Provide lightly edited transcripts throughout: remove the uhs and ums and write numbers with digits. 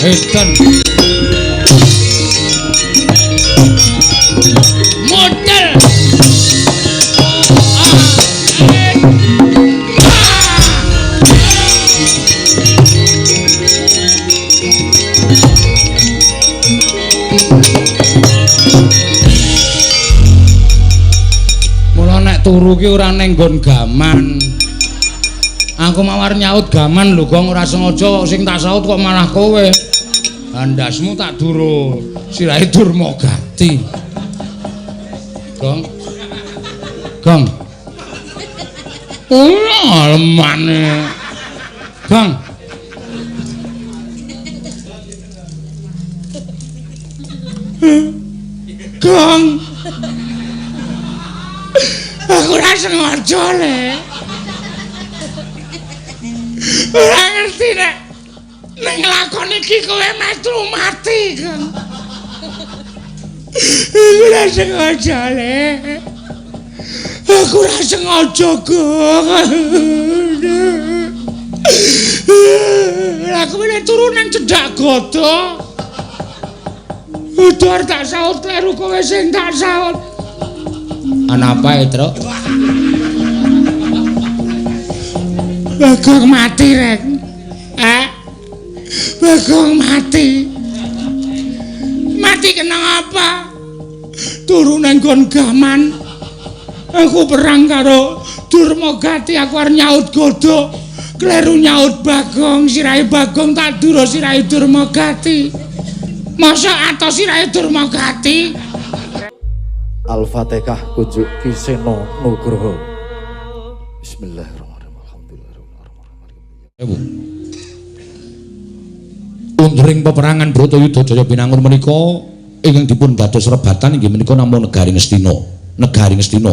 Edan. Model. Mula nek turu ki ora ning nggon gaman. Aku mawar nyaut gaman lho, Gong, ora sengaja sing tak saut kok malah kowe. Andasmu tak duro sirahe Durmagati. Gong. Gong. Ora lemane. Gong. Gong. Aku ora sengaja le. Ora ngerti nek ning lakon iki kowe mesti mati, Gong. Aku ora sengaja le. Aku ora sengaja, Gong. Aku wis turu nang cedhak godho. Udur tak saut kleru kowe sing tak saut. Ana apa, Truk? Bagong mati, Rek. Bagong mati. Mati kena apa? Turu nang nggon gaman. Aku perang karo Durmagati, aku arep nyaut godhok. Kleru nyaut Bagong, sirahe Bagong tak duro sirahe Durmagati. Masa atos sirahe Durmagati? Al-Fatihah kunjuk Ki Seno Nugroho. Bismillahirrahmanirrahim. Alhamdulillahirabbil alamin. Undring peperangan Bratayuda Jaya Binangun menika ingkang dipun dados rebatan inggih menika namung negari Ngastina. Negari Ngastina.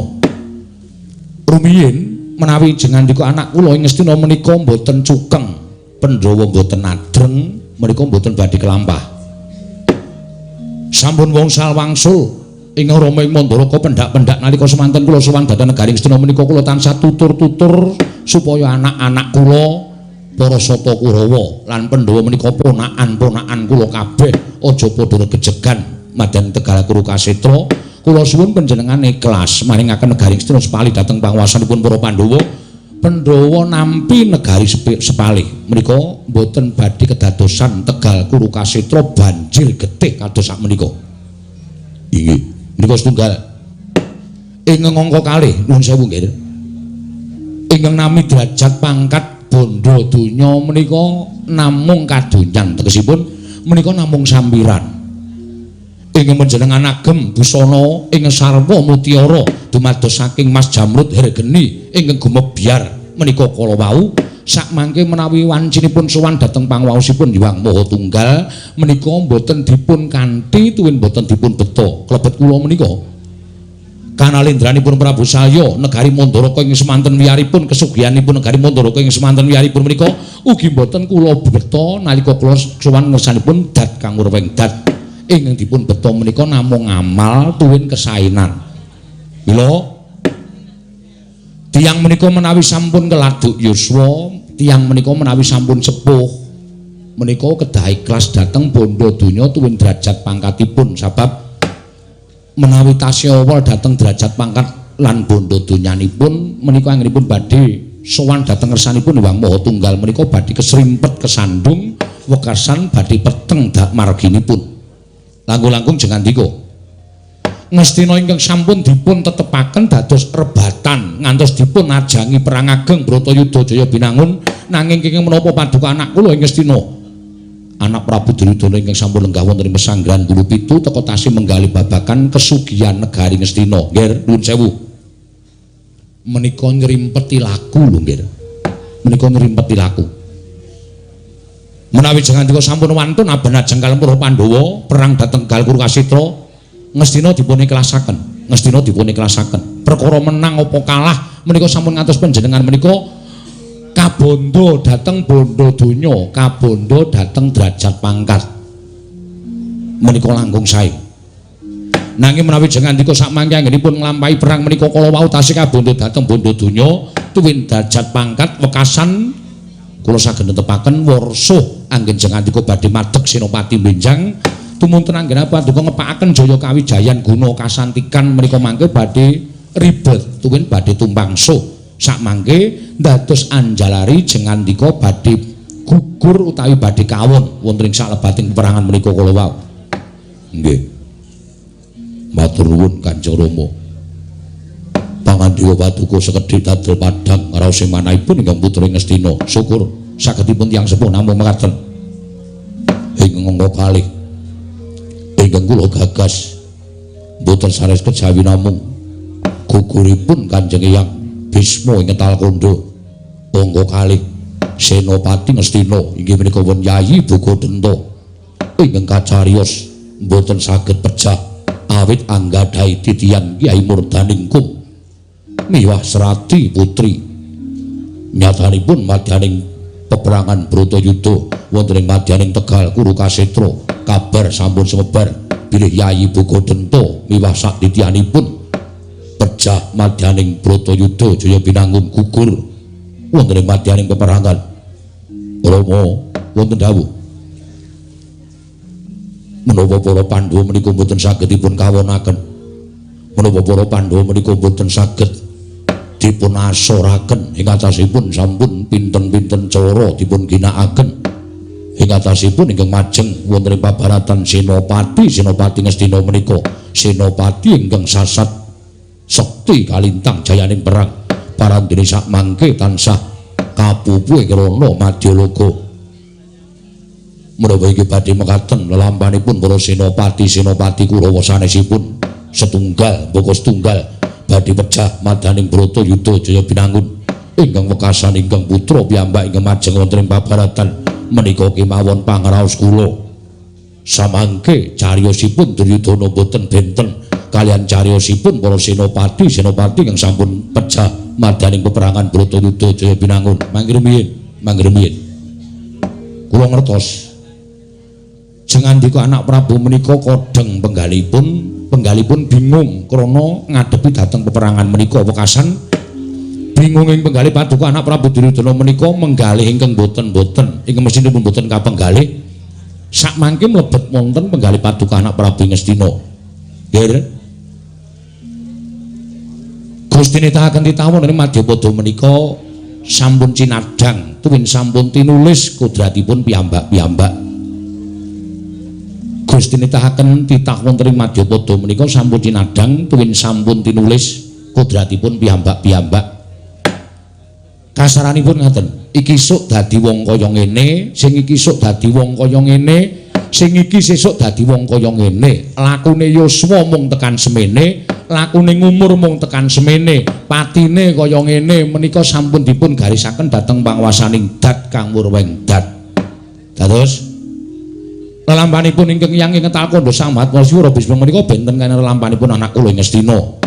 Rumiyin menawi jengandika anak kula ing Ngastina menika mboten cukeng, Pandhawa mboten adreng, menika mboten badhe kelampah. Sampun wongsal wangsul ing Rama ing Mandaraka pendak-pendak nalika semanten kula sowan dhateng negari Ngastina menika kula tansah tutur-tutur supaya anak-anak kula para Sata Kurawa lan Pandhawa menika ponakan-ponakan kula kabeh aja padha regejegan madyan Tegal Kurukasetra. Kula suwun panjenengan ikhlas maringaken negari Ngastina sepalih dhateng panguwasanipun para Pandhawa. Pandhawa nampi negari sepalih menika mboten badhe kedadosan Tegal Kurukasetra banjir getih kados sakmenika. Inggih, menika setunggal. Ingkang angka kalih nuwun sewu nggih. Ingkang nami derajat pangkat bondo donya menika namung kadonyan, tegesipun menika namung sampiran. Ingkang panjenengan agem busana ing sarwa mutiara dumados saking Mas Jamrud Hergeni ingkang gumebyar menika kala wau sakmangke menawi wancinipun sowan dhateng pangwaosipun Hyang Maha Tunggal menika mboten dipun kanthi tuwin mboten dipun beta klebet kula menika. Kanalendranipun Prabu Salya negari Mandaraka ing semanten wiyaripun kesugihanipun negari Mandaraka ing semanten wiyaripun menika ugi mboten kula beta nalika kula sowan ngersanipun dat kang wurweng dat ingkang dipun beta menika namung amal tuwin kesainan. Mila tiyang menika menawi sampun keladuk yuswa, tiyang menika menawi sampun sepuh menika kedah ikhlas dhateng bondo donya tuwin derajat pangkatipun, sabab menawi tasih awal dhateng derajat pangkat lan bondo donyanipun menika anggenipun badhe sowan dhateng ngersanipun Hyang Maha Tunggal menika badhe kesrimpet kesandung wekasan badhe peteng dak marginipun. Langkung-langkung jengandika Ngastina ingkang sampun dipun tetepaken dados rebatan ngantos dipun ajangi perang ageng Bratayuda Jaya Binangun, nanging kenging menapa paduka anak kula ing Ngastina anak Prabu Duryudana ingkang sampun lenggah wonten ing pesanggrahan Gulu Pitu teka tasih menggali babagan kesugihan negari Ngastina. Nggih, nuwun sewu. Menika nyrimpeti laku lho nggih. Menika nyrimpeti laku. Menawi jengandika sampun wantun aben ajeng kalem para Pandhawa perang dhateng Tegal Kurukasetra, Ngastina dipun ikhlasaken, Ngastina dipun ikhlasaken. Perkara menang apa kalah menika sampun ngantos panjenengan menika kabondo dhateng bondo donya, kabondo dhateng derajat pangkat. Menika langkung sae. Nanging menawi jengandika sakmangke anggenipun nglampahi perang menika kala wau tasih kabondo dhateng bondo donya tuwin derajat pangkat wekasan Kula saged netepaken warsa anggen jengandika badhe madeg senopati benjang tumunten anggen paduka ngepakaken jaya kawijayan guna kasantikan menika mangke badhe ribet tuwin badhe tumpangsuh sakmangke dados anjalari jengandika badhe gugur utawi badhe kawon wonten ing salebating peperangan menika kala wau. Nggih. Matur nuwun Kanjeng Rama. Pangandika paduka sekedhik dadel padhang raos manahipun ingkang putri Ngastina. Syukur sagedipun tiyang sepuh namung mekaten. Ing angka kalih ingkang kula gagas mboten sanes kejawi namung guguripun Kanjeng Eyang Bisma ing Talkandha. Angka kalih Senopati Ngastina inggih menika wonten Yayi Bugadenta ingkang kacariyos mboten saged pejah awit anggadhahi titihan Kyai Murdaningkum miwah Serati putri. Nyatanipun madyaning peperangan Bratayuda wonten ing madyaning Tegal Kurukasetra kabar sampun sumebar bilih Yayi Bugadenta miwah saktitihanipun pejah madyaning Bratayuda Jaya Binangun gugur wonten ing madyaning peperangan. Rama wonten dawuh menapa para Pandhawa menika mboten saged dipun kawonaken, menapa para Pandhawa menika mboten saged dipun asoraken ing atasipun sampun pinten-pinten cara dipun ginakaken ing atasipun ingkang majeng wonten ing pabaratan Senopati Senopati Ngastina menika senopati ingkang sasat sekti kalintang jayaning perang parandene sakmangke tansah kapupu ing rana madyaloga. Menapa iki badhe mekaten lelampanipun para senopati senopati Kurawa sanesipun setunggal mbaka setunggal badhe pejah madaning Bratayuda Jaya Binangun ingkang wekasan ingkang putra piyambak ingkang majeng wonten ing pabaratan menika kemawon pangraos kula. Samangke cariyosipun Duryudana boten benten kalian cariyosipun para senopati senopati ingkang sampun pejah madaning peperangan Bratayuda Jaya Binangun. Mangke rumiyin, mangke rumiyin. Kula ngertos jengandika anak Prabu menika kodheng penggalipun, penggalipun bingung krana ngadepi dhateng peperangan menika wekasan bingung ing penggalih paduka anak Prabu Duryudana menika menggalih ingkang boten-boten ingkang mestinipun boten kapenggalih sakmangke mlebet wonten penggalih paduka anak Prabu Ngastina. Nggih. Gusti nitahaken titawon ing madyapada menika sampun cinadhang tuwin sampun tinulis kodratipun piyambak-piyambak. Gusti nitahaken titah wonten ing madyapada menika sampun cinadhang tuwin sampun tinulis kodratipun piyambak-piyambak. Kasaranipun ngaten, iki sok dadi wong kaya ngene, sing iki sok dadi wong kaya ngene, sing iki sesuk dadi wong kaya ngene. Lakune yuswa mung tekan semene, lakune ngumur mung tekan semene, patine kaya ngene menika sampun dipun garisaken dhateng panguwasaning Dat Kang Murweng Dat. Dados lelampanipun ingkang Hyang ing Talkandha Sang Mahatma Siwara Bisma menika benten kaliyan lelampanipun anak kula Ngastina.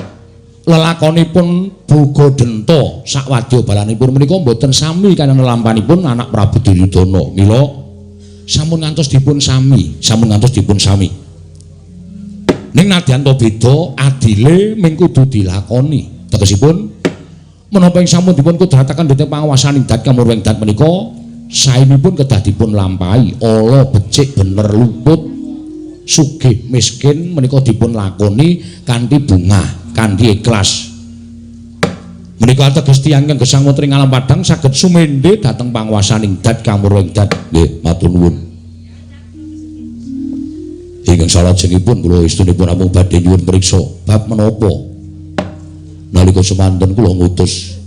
Lelakonipun Bugadenta sakwadya balanipun menika mboten sami kaliyan lelampanipun anak Prabu Duryudana. Mila sampun ngantos dipun sami, sampun ngantos dipun sami. Ning nadyan ta beda adile ming kudu dilakoni. Tegesipun menapa ing sampun dipun kudrataken dhateng panguwasaning Dat Kamurweng Dat menika saenipun kedah dipun lampahi ala becik bener luput sugih miskin menika dipun lakoni kanthi bungah, kanthi ikhlas. Menika ateges tiyang ingkang gesang wonten ing alam padhang saged sumendhe dhateng panguwasaning Dat Kamurweng Dat. Nggih, matur nuwun. Ingkang salajengipun kula estunipun namung badhe nyuwun priksa bab menapa nalika semanten kula ngutus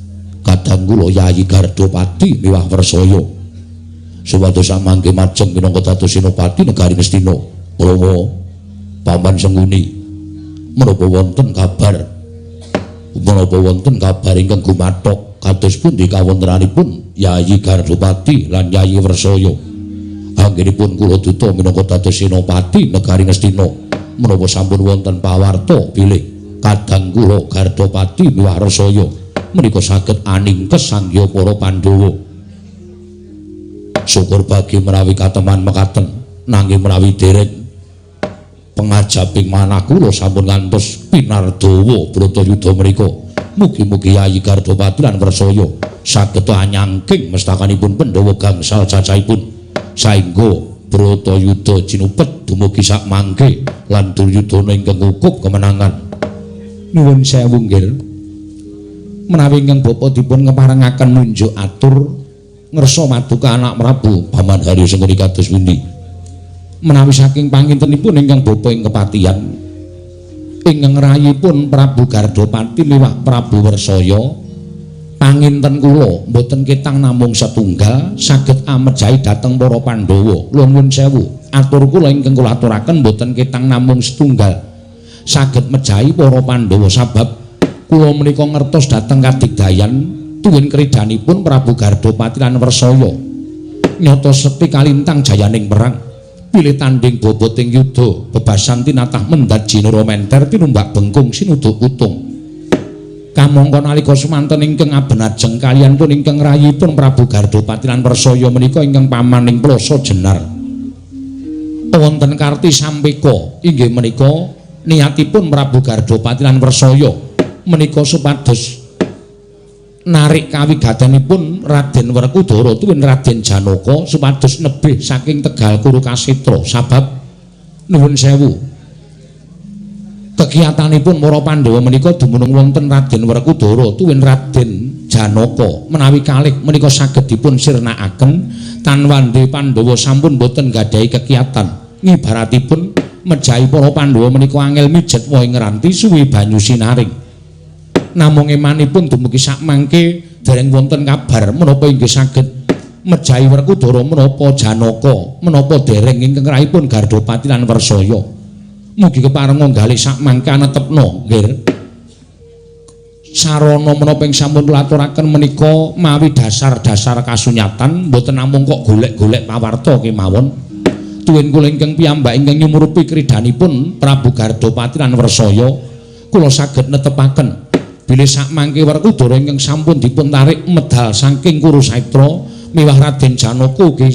kadang kula Yayi Gardapati miwah Wrsaya supados samangke majeng minangka dados senopati negari Ngastina. Rama paman Sengkuni menapa wonten kabar, menapa wonten kabar ingkang gumathok kados pundi kawontenanipun Yayi Gardapati lan Yayi Wrsaya? Anggenipun kula duta minangka dados senopati negari Ngastina menapa sampun wonten pawarta bilih kadang kula Gardapati miwah Wrsaya menika saged aningkes sangya para Pandhawa. Syukur bagi menawi kateman mekaten, nanging menawi dereng pengajaping manah kula sampun ngantos pinardawa Bratayuda menika. Mugi-mugi Yayi Gardapati lan Wrsaya Saged anyangking mestakanipun Pandhawa gangsal cacahipun saengga Bratayuda jinupet dumugi sak mangke lan Duryudana ingkang ngukup kemenangan. Nuwun sewu nggih. Menawi ingkang bapa dipun keparengaken munjuk atur ngersa maduka anak Prabu Paman Haryo Sengkuni kados pundi? Menawi saking pangintenipun ingkang bapa ing kepatihan ingkang rayipun Prabu Gardapati miwah Prabu Wersaya, panginten kula mboten ketang namung setunggal saged amejahi dhateng para Pandhawa. Nuwun sewu, atur kula ingkang kula aturaken mboten ketang namung setunggal saged mejahi para Pandhawa, sabab kula menika ngertos dhateng kadigdayan tuwin kridanipun Prabu Gardapati lan Wersaya nyata sepi kalintang jayaning perang, pilih tanding boboting yuda bebasan tinatah mendhat jinura menter tinumbak bengkung sinuduk putung. Kamangka nalika semanten ingkang abenajeng kaliyan pun ingkang rayipun Prabu Gardapati lan Wersaya menika ingkang pamaning Plasa Jenar wonten Karti Sampeka inggih menika niatipun Prabu Gardapati lan Wersaya menika supados narik kawigatenipun Raden Werkudara tuwin Raden Janaka supados nebih saking Tegal Kurukasetra. Sabab nuwun sewu, kekiyatanipun para Pandhawa menika dumunung wonten Raden Werkudara tuwin Raden Janaka menawi kalih menika saged dipun sirnakaken tanwandhe Pandhawa sampun boten gadhahi kekiyatan. Ngibaratipun mejahi para Pandhawa menika angel mijet wohe ngranti suwi banyu sinaring. Namung emanipun dumugi sakmangke dereng wonten kabar menapa inggih saged mejahi Werkudara menapa Janaka menapa dereng ingkang rahipun Gardapati lan Wersaya. Mugi keparenga nggalih sakmangke anetepna nggih. Sarana menapa ing sampun kula aturaken menika mawi dasar-dasar kasunyatan, mboten namung kok golek-golek pawarta kemawon. Tuwin kula ingkang piyambak ingkang nyumurupi kridanipun Prabu Gardapati lan Wersaya, kula saged netepaken bilih sakmangke Werkudara ingkang sampun dipun tarik medal saking Kurusetra miwah Raden Janaka ugi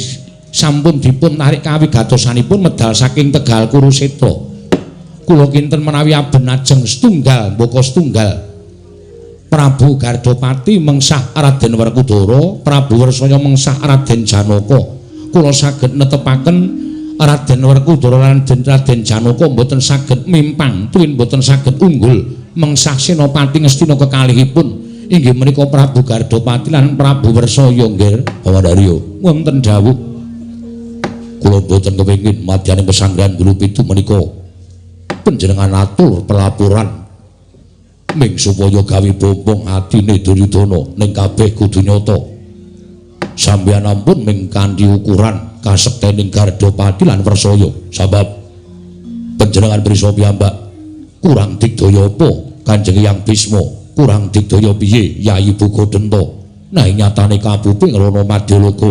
sampun dipun tarik kawigatosanipun medal saking Tegal Kurusetra. Kula kinten menawi abenajeng setunggal mbaka setunggal Prabu Gardapati mengsah Raden Werkudara, Prabu Wersaya mengsah Raden Janaka, kula saged netepaken Raden Werkudara lan Raden Janaka mboten saged mimpang tuwin mboten saged unggul mengsah Senopati Ngastina kekalihipun inggih menika Prabu Gardapati lan Prabu Wersaya nggih. Bawandarya wonten dawuh kula mboten kepengin madyaning pesanggrahan Bulu Pitu menika panjenengan atur pelaporan ming supaya gawe bombong atine Duryudana ning kabeh kudu nyata. Sampeyan ampun ming kanthi ukuran kasektening Gardapati lan Wersaya, sabab panjenengan prisa piyambak kurang digdaya apa Kanjeng Hyang Bisma, kurang digdaya piye Yayi Bugodenta. Nah nyatane kapupi ngrono Madyaloka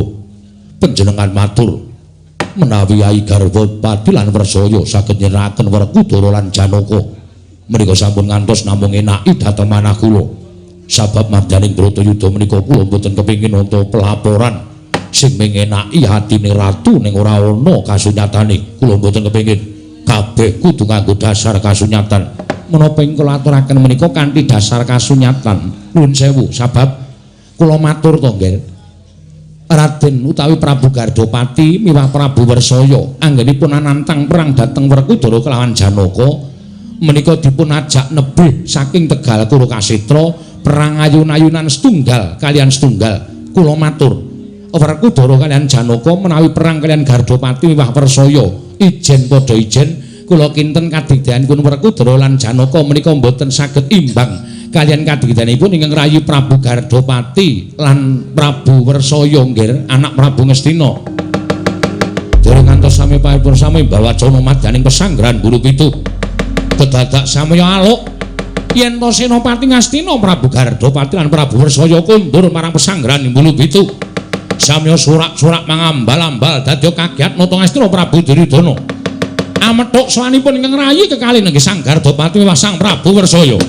panjenengan matur menawi Yayi Gardapati lan Wersaya saged nyerahaken Werkudara lan Janaka menika sampun ngantos namung enaki dhateng manah kula. Sabab madyaning Bratayuda menika kula mboten kepengin nonton pelaporan sing mengenaki atine ratu ning ora ana kasunyatane. Kula mboten kepengin, kabeh kudu nganggo dasar kasunyatan. Menapa ing kula aturaken menika kanthi dasar kasunyatan? Nuwun sewu, sabab kula matur to nggih, Raden utawi Prabu Gardapati miwah Prabu Wersaya anggenipun anantang perang dhateng Werkudara kelawan Janaka menika dipun ajak nebih saking Tegal Kurukasetra perang ayun-ayunan setunggal kalian setunggal. Kula matur Werkudara kalian Janaka menawi perang kalian Gardapati miwah Wersaya ijen padha ijen, kula kinten kadigdayanipun Werkudara lan Janaka menika mboten saged imbang kalian kadigdayanipun ingkang rayi Prabu Gardapati lan Prabu Wersaya nggih, anak Prabu Ngastina. Dereng ngantos sami paipun sami bawacana madyaning pesanggrahan Bulu Pitu. Kedadak samya aluk yen to Senopati Ngastina Prabu Gardapati lan Prabu Wersaya kondur marang pesanggrahan Bulu Pitu. Samya surak-surak mangambal-ambal dadi kagiat nata Ngastina Prabu Duryudana. Amethuk sowanipun ingkang rayi kekalih nenggih Sang Gardapati miwah Sang Prabu Wersaya.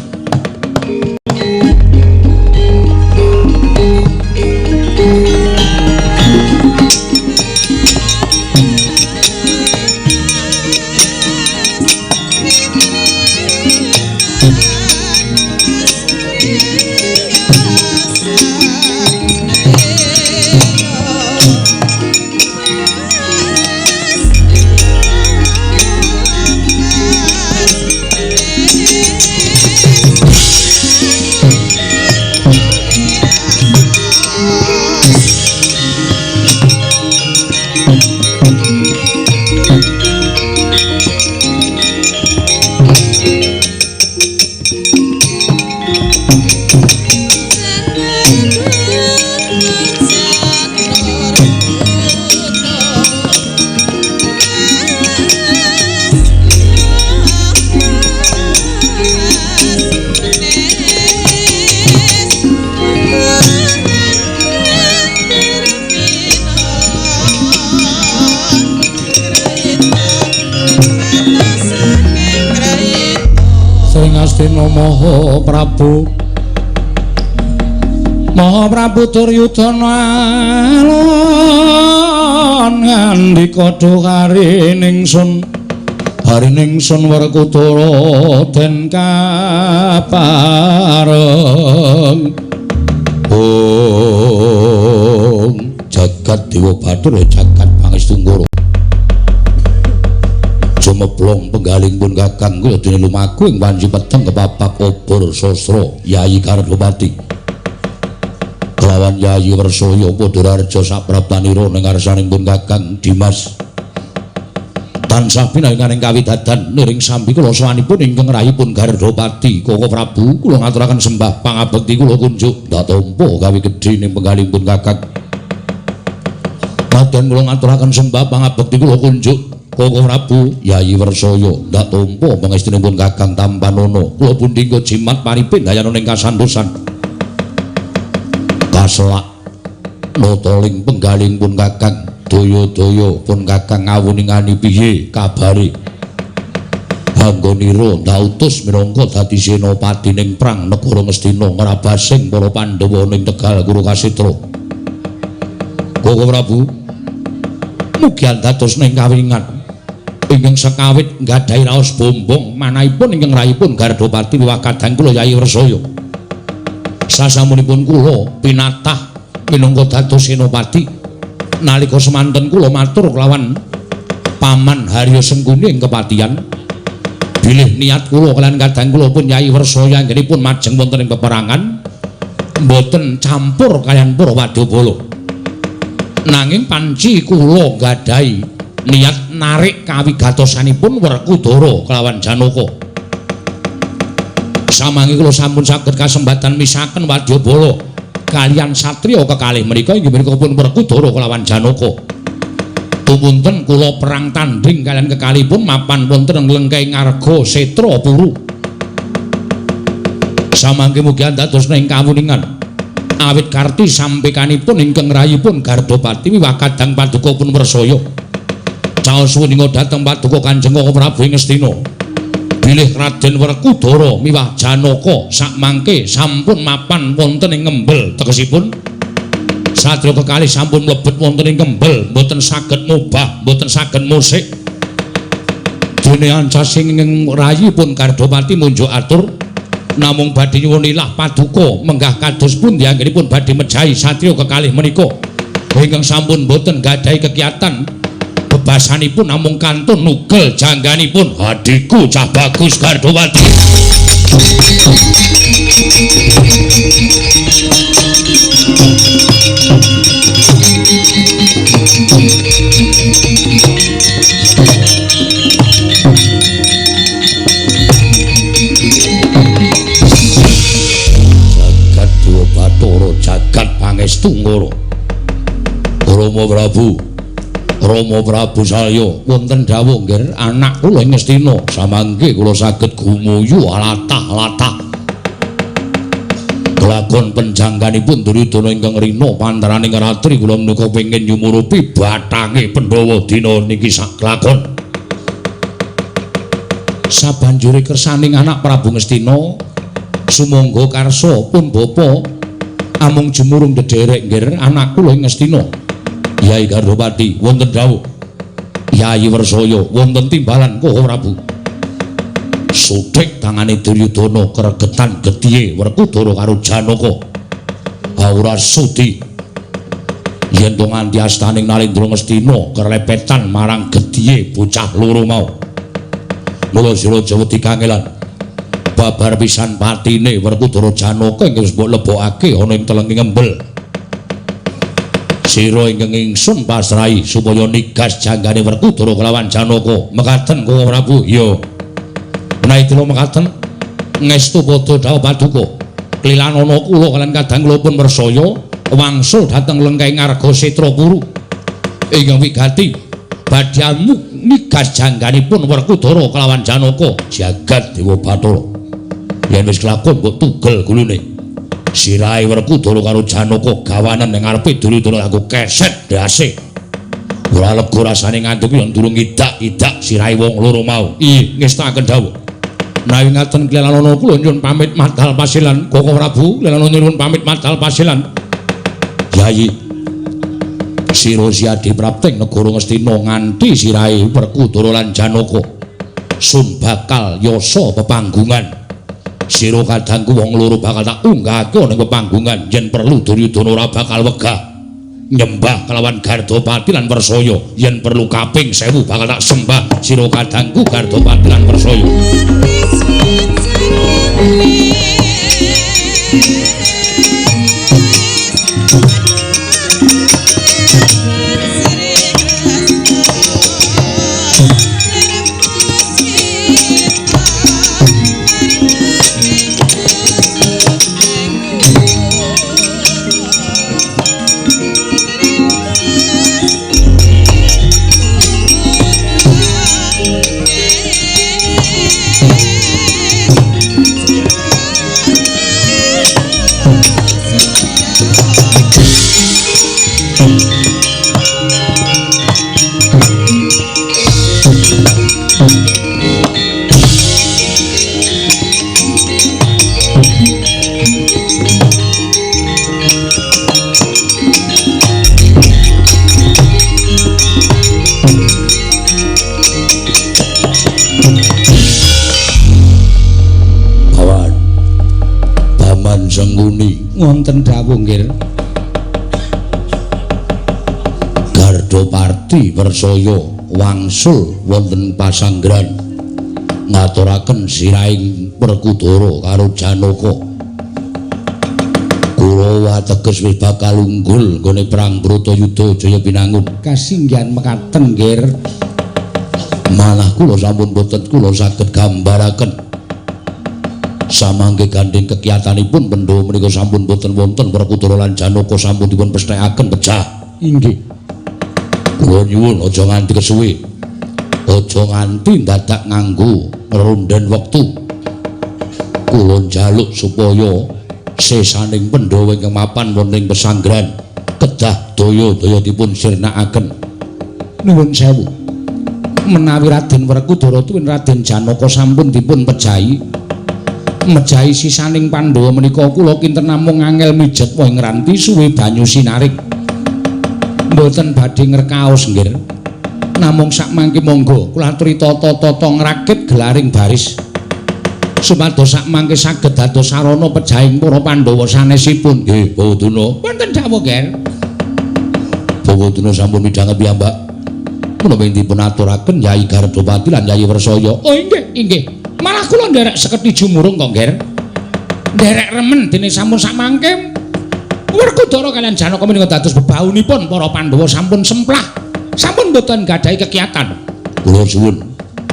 Astina Maha Prabu Maha Prabu Duryudana alon ngandika duh hariningsun hariningsun Werkudara den kapareng ong jagat Dewa Bathara jagat Pangestu Ngoro jumeblong penggaling pun kakang kula dene lumaku ing wanci peteng kepapak obor sastra Yayi Gardapati kelawan Yayi Wersaya padha raja saprabtanira ning ngarsaning pun kakang Dimas tansah pinanganing kawidadan niring sambi kula sawanipun ingkang rahipun Gardapati Koko Prabu kula ngaturaken sembah pangabekti kula kunjuk ndak tampa gawe gedhe ning penggaling pun kakang madyan kula ngaturaken sembah pangabekti kula kunjuk Koko Prabu Yayi Wersaya ndak tampa pangestunipun Kakang Tampanana kula pundi engko jimat paripin dayana ning kasantosan kaselak nataling penggaling pun Kakang daya-daya pun Kakang ngawuningani piye kabare anggonira ndak utus minangka dadi senopati ning prang negara Ngastina ngrabasing para Pandhawa ning Tegal Kurukasetra. Koko Prabu mugi dados ning kawingan ingkang sekawit nggadahi raos bombong manahipun ingkang rahipun Gardapati miwah kadang kula Yayi Wersaya. Sasampunipun kula pinatah minangka dados senopati nalika semanten kula matur kelawan Paman Harya Sengkuni ing kepatihan bilih niat kula kaliyan kadang kula pun Yayi Wersaya anggenipun majeng wonten ing peperangan mboten campur kaliyan para wadyabala. Nanging panci kula nggadahi niat narik kawigatosanipun Werkudara kelawan Janaka. Samangke kula sampun saged kasempatan misaken wadyabala kaliyan satriya kekalih menika inggih menika pun Werkudara kelawan Janaka. Tumunten kula perang tanding kaliyan kekalihipun mapan wonten ing lengkeng ngarga Setra Puru. Samangke mugi dados ing kawuningan awit karti sampekanipun ingkang rahipun Gardapati miwah kadang paduka pun Wersaya. Caos wuninga dhateng paduka Kanjeng Koko Prabu ing Ngastina bilih Raden Werkudara miwah Janaka sakmangke sampun mapan wonten ing ngembel tegesipun satriya kekalih sampun mlebet wonten ing ngembel mboten saged mubah mboten saged musik. Dene ancasing ing rayipun Gardapati munjuk atur namung badhe nyuwun ilah paduka menggah kados pundi anggenipun badhe mejahi satriya kekalih menika ingkang sampun boten nggadahi kegiatan bebasanipun namung kantun nugel jangganipun hadiku cah bagus Gardapati. Jagat Dewa Bathara jagat Pangestu Ngoro Rama Prabu Rama Prabu Salya wonten dawuh nggih anak kula ing Ngastina samangke kula saged gumuyu latah-latah kelakon penjangganipun Duryudana ingkang rina pantaraning ratri kula menika pengin nyumurupi bathange Pandhawa dina niki sak kelakon. Sabanjure kersaning anak Prabu Ngastina sumangga karsa pun bapa amung jumurung dedherek nggih anak kula ing Ngastina. Yai Gardapati wonten dawuh Yayi Wersaya wonten timbalan Koko Prabu. Suthik tangane Duryudana kregetan getihe Werkudara karo Janaka. Ora sudi yen to nganti astaning Nalendra Ngastina kerlepetan marang getihe bocah loro mau. Mula sira aja wedi kangelan. Babar pisan patine Werkudara Janaka ingkang wis mbok lebokake ana ing telenge ngembel. Sira ingkang ingsun pasrahi supaya nigas janggane Werkudara kelawan Janaka. Mekaten Koko Prabu. Iya. Menawi dina mekaten ngestu padha dhawuh paduka. Klilanana kula kaliyan kadang kula pun mersaya wangsul dhateng lengkahing Arga Setra Kuru. Ingkang wigati badhe migas jangganipun Werkudara kelawan Janaka jagat Dewa Bathara. Yen wis kelakon mbok tugel gulune. Sirahe Werkudara karo Janaka gawanen ning ngarepe Duryudana nganggo keset ndase. Ora lega rasane ngantuk yen durung idak-idak sirahe wong loro mau. Ih, ngestakaken dawuh. Menawi ngaten Klilanana kula nyuwun pamit madal pasilan. Koko Prabu, Klilanana nyuwun pamit madal pasilan. Yayi sira siadi prapting negara Ngastina nganti sirahe Werkudara lan Janaka sun bakal yasa pepanggungan. Sira kadangku wong loro bakal tak unggahake ning pepanggungan yen perlu Duryudana ora bakal wegah nyembah kelawan Gardapati lan Wersaya, yen perlu kaping 1000 bakal tak sembah sira kadangku Gardapati lan Wersaya. Wonten dawuh nggih. Gardapati Wersaya wangsul wonten pasanggran ngaturaken sirahing Werkudara karo Janaka. Kurawa teges wis bakal unggul nggone perang Bratayuda Jaya Binangun. Kasinggihan mekaten nggih. Malah kula sampun boten kula saged gambaraken. Samangke gandeng kekiyatanipun Pandhawa menika sampun boten wonten Werkudara lan Janaka sampun dipun pesthekaken pecah. Inggih. Kula nyuwun aja nganti kesuwe. Aja nganti dadak nganggo runden wektu. Kula njaluk supaya sesaning Pandhawa ingkang mapan wonten ing pesanggran kedah daya-daya dipun sirnakaken. Nuwun sewu. Menawi Raden Werkudara tuwin Raden Janaka sampun dipun pejahi, mejahi sisaning Pandhawa menika kula kinten namung angel mijet wae ngranti suwe banyu sinarik. Mboten badhe ngrekaos nggih. Namung sakmangke monggo kula aturi tata-tata ngrakit gelaring baris. Supados sakmangke saged dados sarana pejahing para Pandhawa sanesipun. Nggih, Bawaduna. Wonten dawuh nggih. Bawaduna sampun midhanget piyambak. Menapa dipun aturaken Yai Gardapati lan Yai Wersaya? Oh inggih, inggih. Malah kula nderek seketi jumurung kok, Ngger. Nderek remen dene sampun sakmangke Werkudara kaliyan Janaka menika dados bebaunipun para Pandhawa sampun semplah. Sampun boten gadhahi kekiyatan. Kula suwun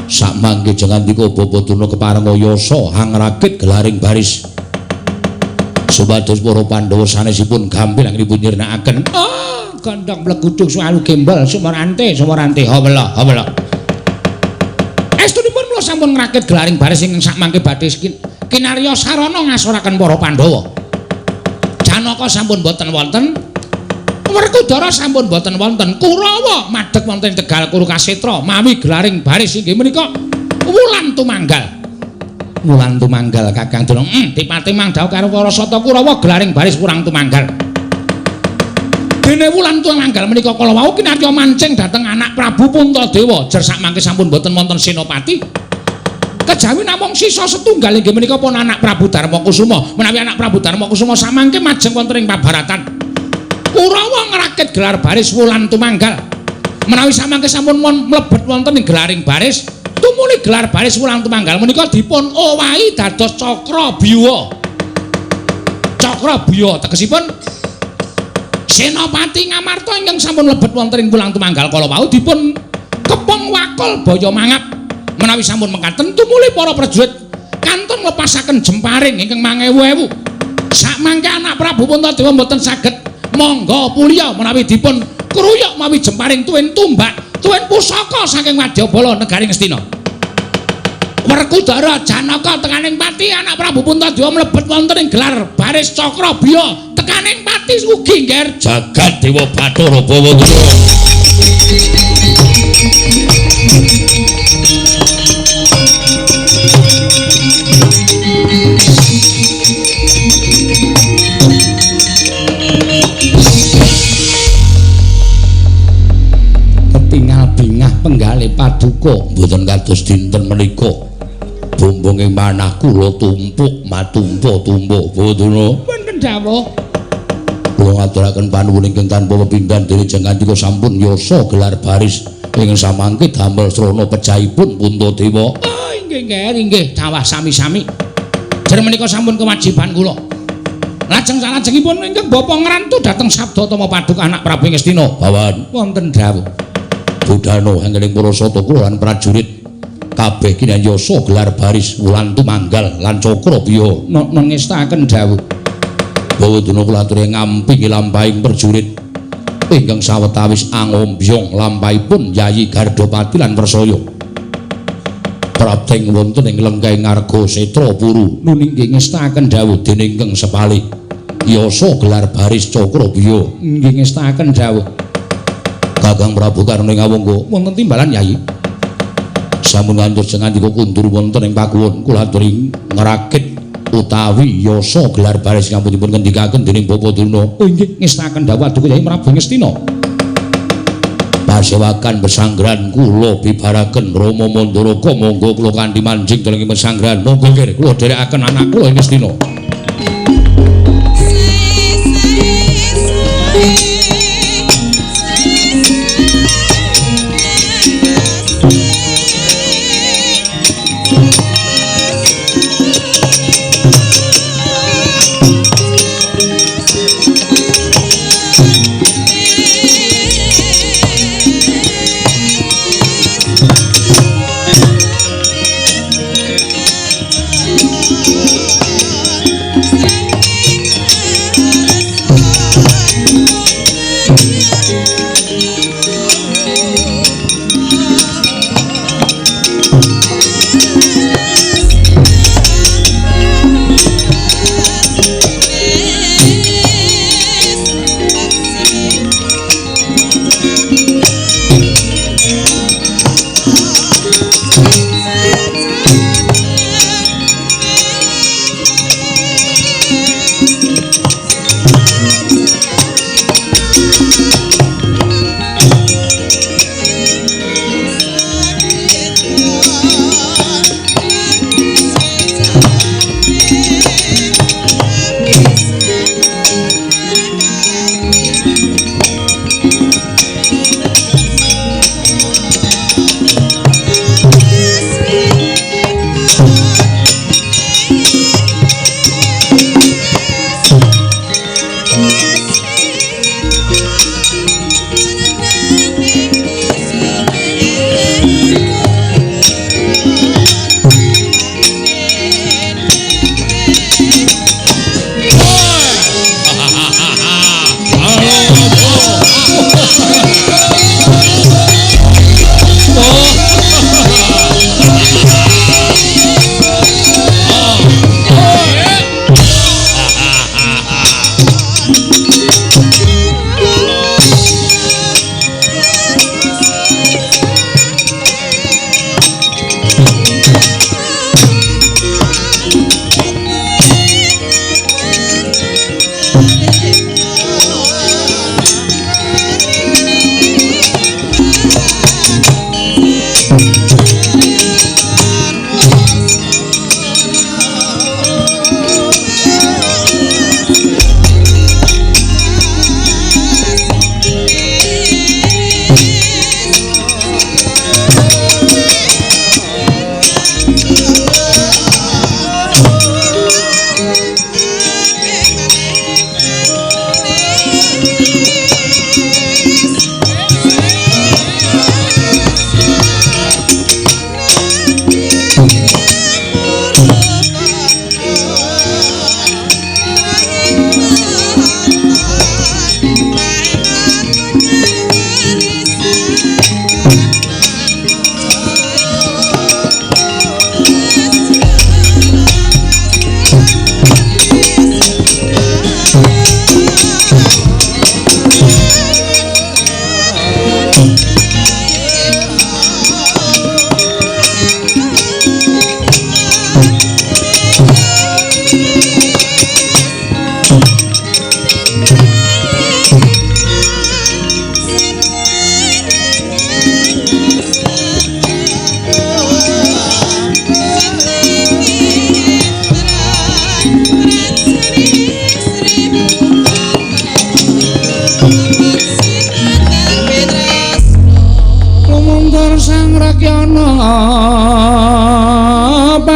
sakmangke jengandika Bapaduna kepareng yasa hangrakit gelaring baris. Supados para Pandhawa sanesipun gampil anggenipun nyirnakaken. Oh, gondhong mlegudung suwalu gembel sumorante sumorante hawela hawela. Estunipun kula sampun ngrakit gelaring baris ingkang sakmangke badhe kinarya sarana ngasoraken para Pandhawa. Janaka sampun boten wonten, Werkudara sampun boten wonten, Kurawa madheg wonten Tegal Kuru Kasetra mawi gelaring baris inggih menika Wulan Tumanggal. Wulan Tumanggal Kakang Durna. Dipati mangdhawuh karo para Sata Kurawa gelaring baris Wulan Tumanggal. Dene Wulan Tumanggal menika kala wau kinarya mancing dhateng anak Prabu Puntadewa jer sakmangke sampun boten wonten senopati. Kejawi namung sisa setunggal inggih menika pun anak Prabu Darmakusuma. Menawi anak Prabu Darmakusuma samangke majeng wonten ing pabaratan. Kurawa ngrakit gelar baris Wulan Tumanggal. Menawi samangke sampun mlebet wonten ing gelaring baris, tumuli gelar baris Wulan Tumanggal menika dipun owahi dados Cakrabyuha. Cakrabyuha tegesipun Senopati Ngamarta ingkang sampun mlebet wonten ing Wulan Tumanggal kala wau dipun kepong wakul baya mangap. Menawi sampun mekaten tumuli para prajurit kantun nglepasaken jemparing ingkang mangewu-ewu. Sakmangke anak Prabu Puntadewa mboten saged monggo pulya menawi dipun kruyuk mawi jemparing tuwin tumbak, tuwin pusaka saking Wadyabala negari Ngastina. Werkudara Janaka tekaning pati anak Prabu Puntadewa mlebet wonten ing gelar baris Cakrabya tekaning pati ugi ngger jagat Dewa Bathara Bawadura. Ketingal bingah penggalih paduka mboten kados dinten menika. Bumbunge manah kula tumpuk matumpa-tumpa Bawadura. Wonten dawuh. Kula ngaturaken panuwun ingkang tanpa pepindhan dene jeng kandika sampun yasa gelar baris ingkang samangke damel srana pejahipun Puntadewa. Oh inggih nggih inggih dawah sami-sami. Jare menika sampun kewajiban kula. Lajeng salajengipun ingkang bapa ngrantu dhateng Sabdatama Paduka anak Prabu Ngastina. Bawan wonten dawuh. Budhana anggening para sata kula lan prajurit kabeh kinan yasa gelar baris wulan tumanggal lan Cakrabya ngestakaken dawuh. Bawaduna kula aturi ngampingi lampahing prajurit ingkang sawetawis angombyong lampahipun Yayi Gardapati lan Wrsaya. Prapteng wonten ing lengkahing Arga Setra Puru nun inggih ngestakaken dawuh dening ingkang sepalih yasa gelar baris Cakrabya inggih ngestakaken dawuh. Kakang Prabu Karna ing awangga wonten timbalan Yayi. Sampun ngantos ngandika kundur wonten ing pakuwon kula aturi ngrakit utawi yasa gelar baris ingkang dipun ngendikaken dening Bapak Durna. Oh inggih ngestakaken dawuh aduka Yayi Prabu Ngastina. Pasewakan pesanggrahan kula bibaraken Rama Mandaraka monggo kula kanthi manjing dhateng pesanggrahan. Monggo nggih kula dherekaken anak kula ing Ngastina.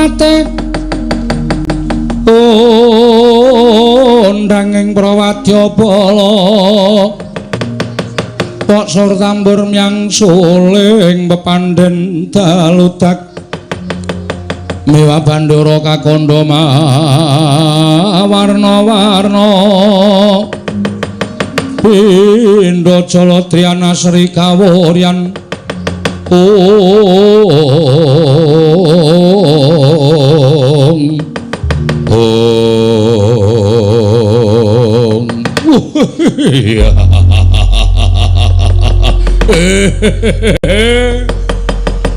Senopati undanging Prawadyabala Pok sur tambur myang suling pepandhen daludak mewa bandara kakandha mawarna-warna pindha jala triyana sri kawuryan ong ong.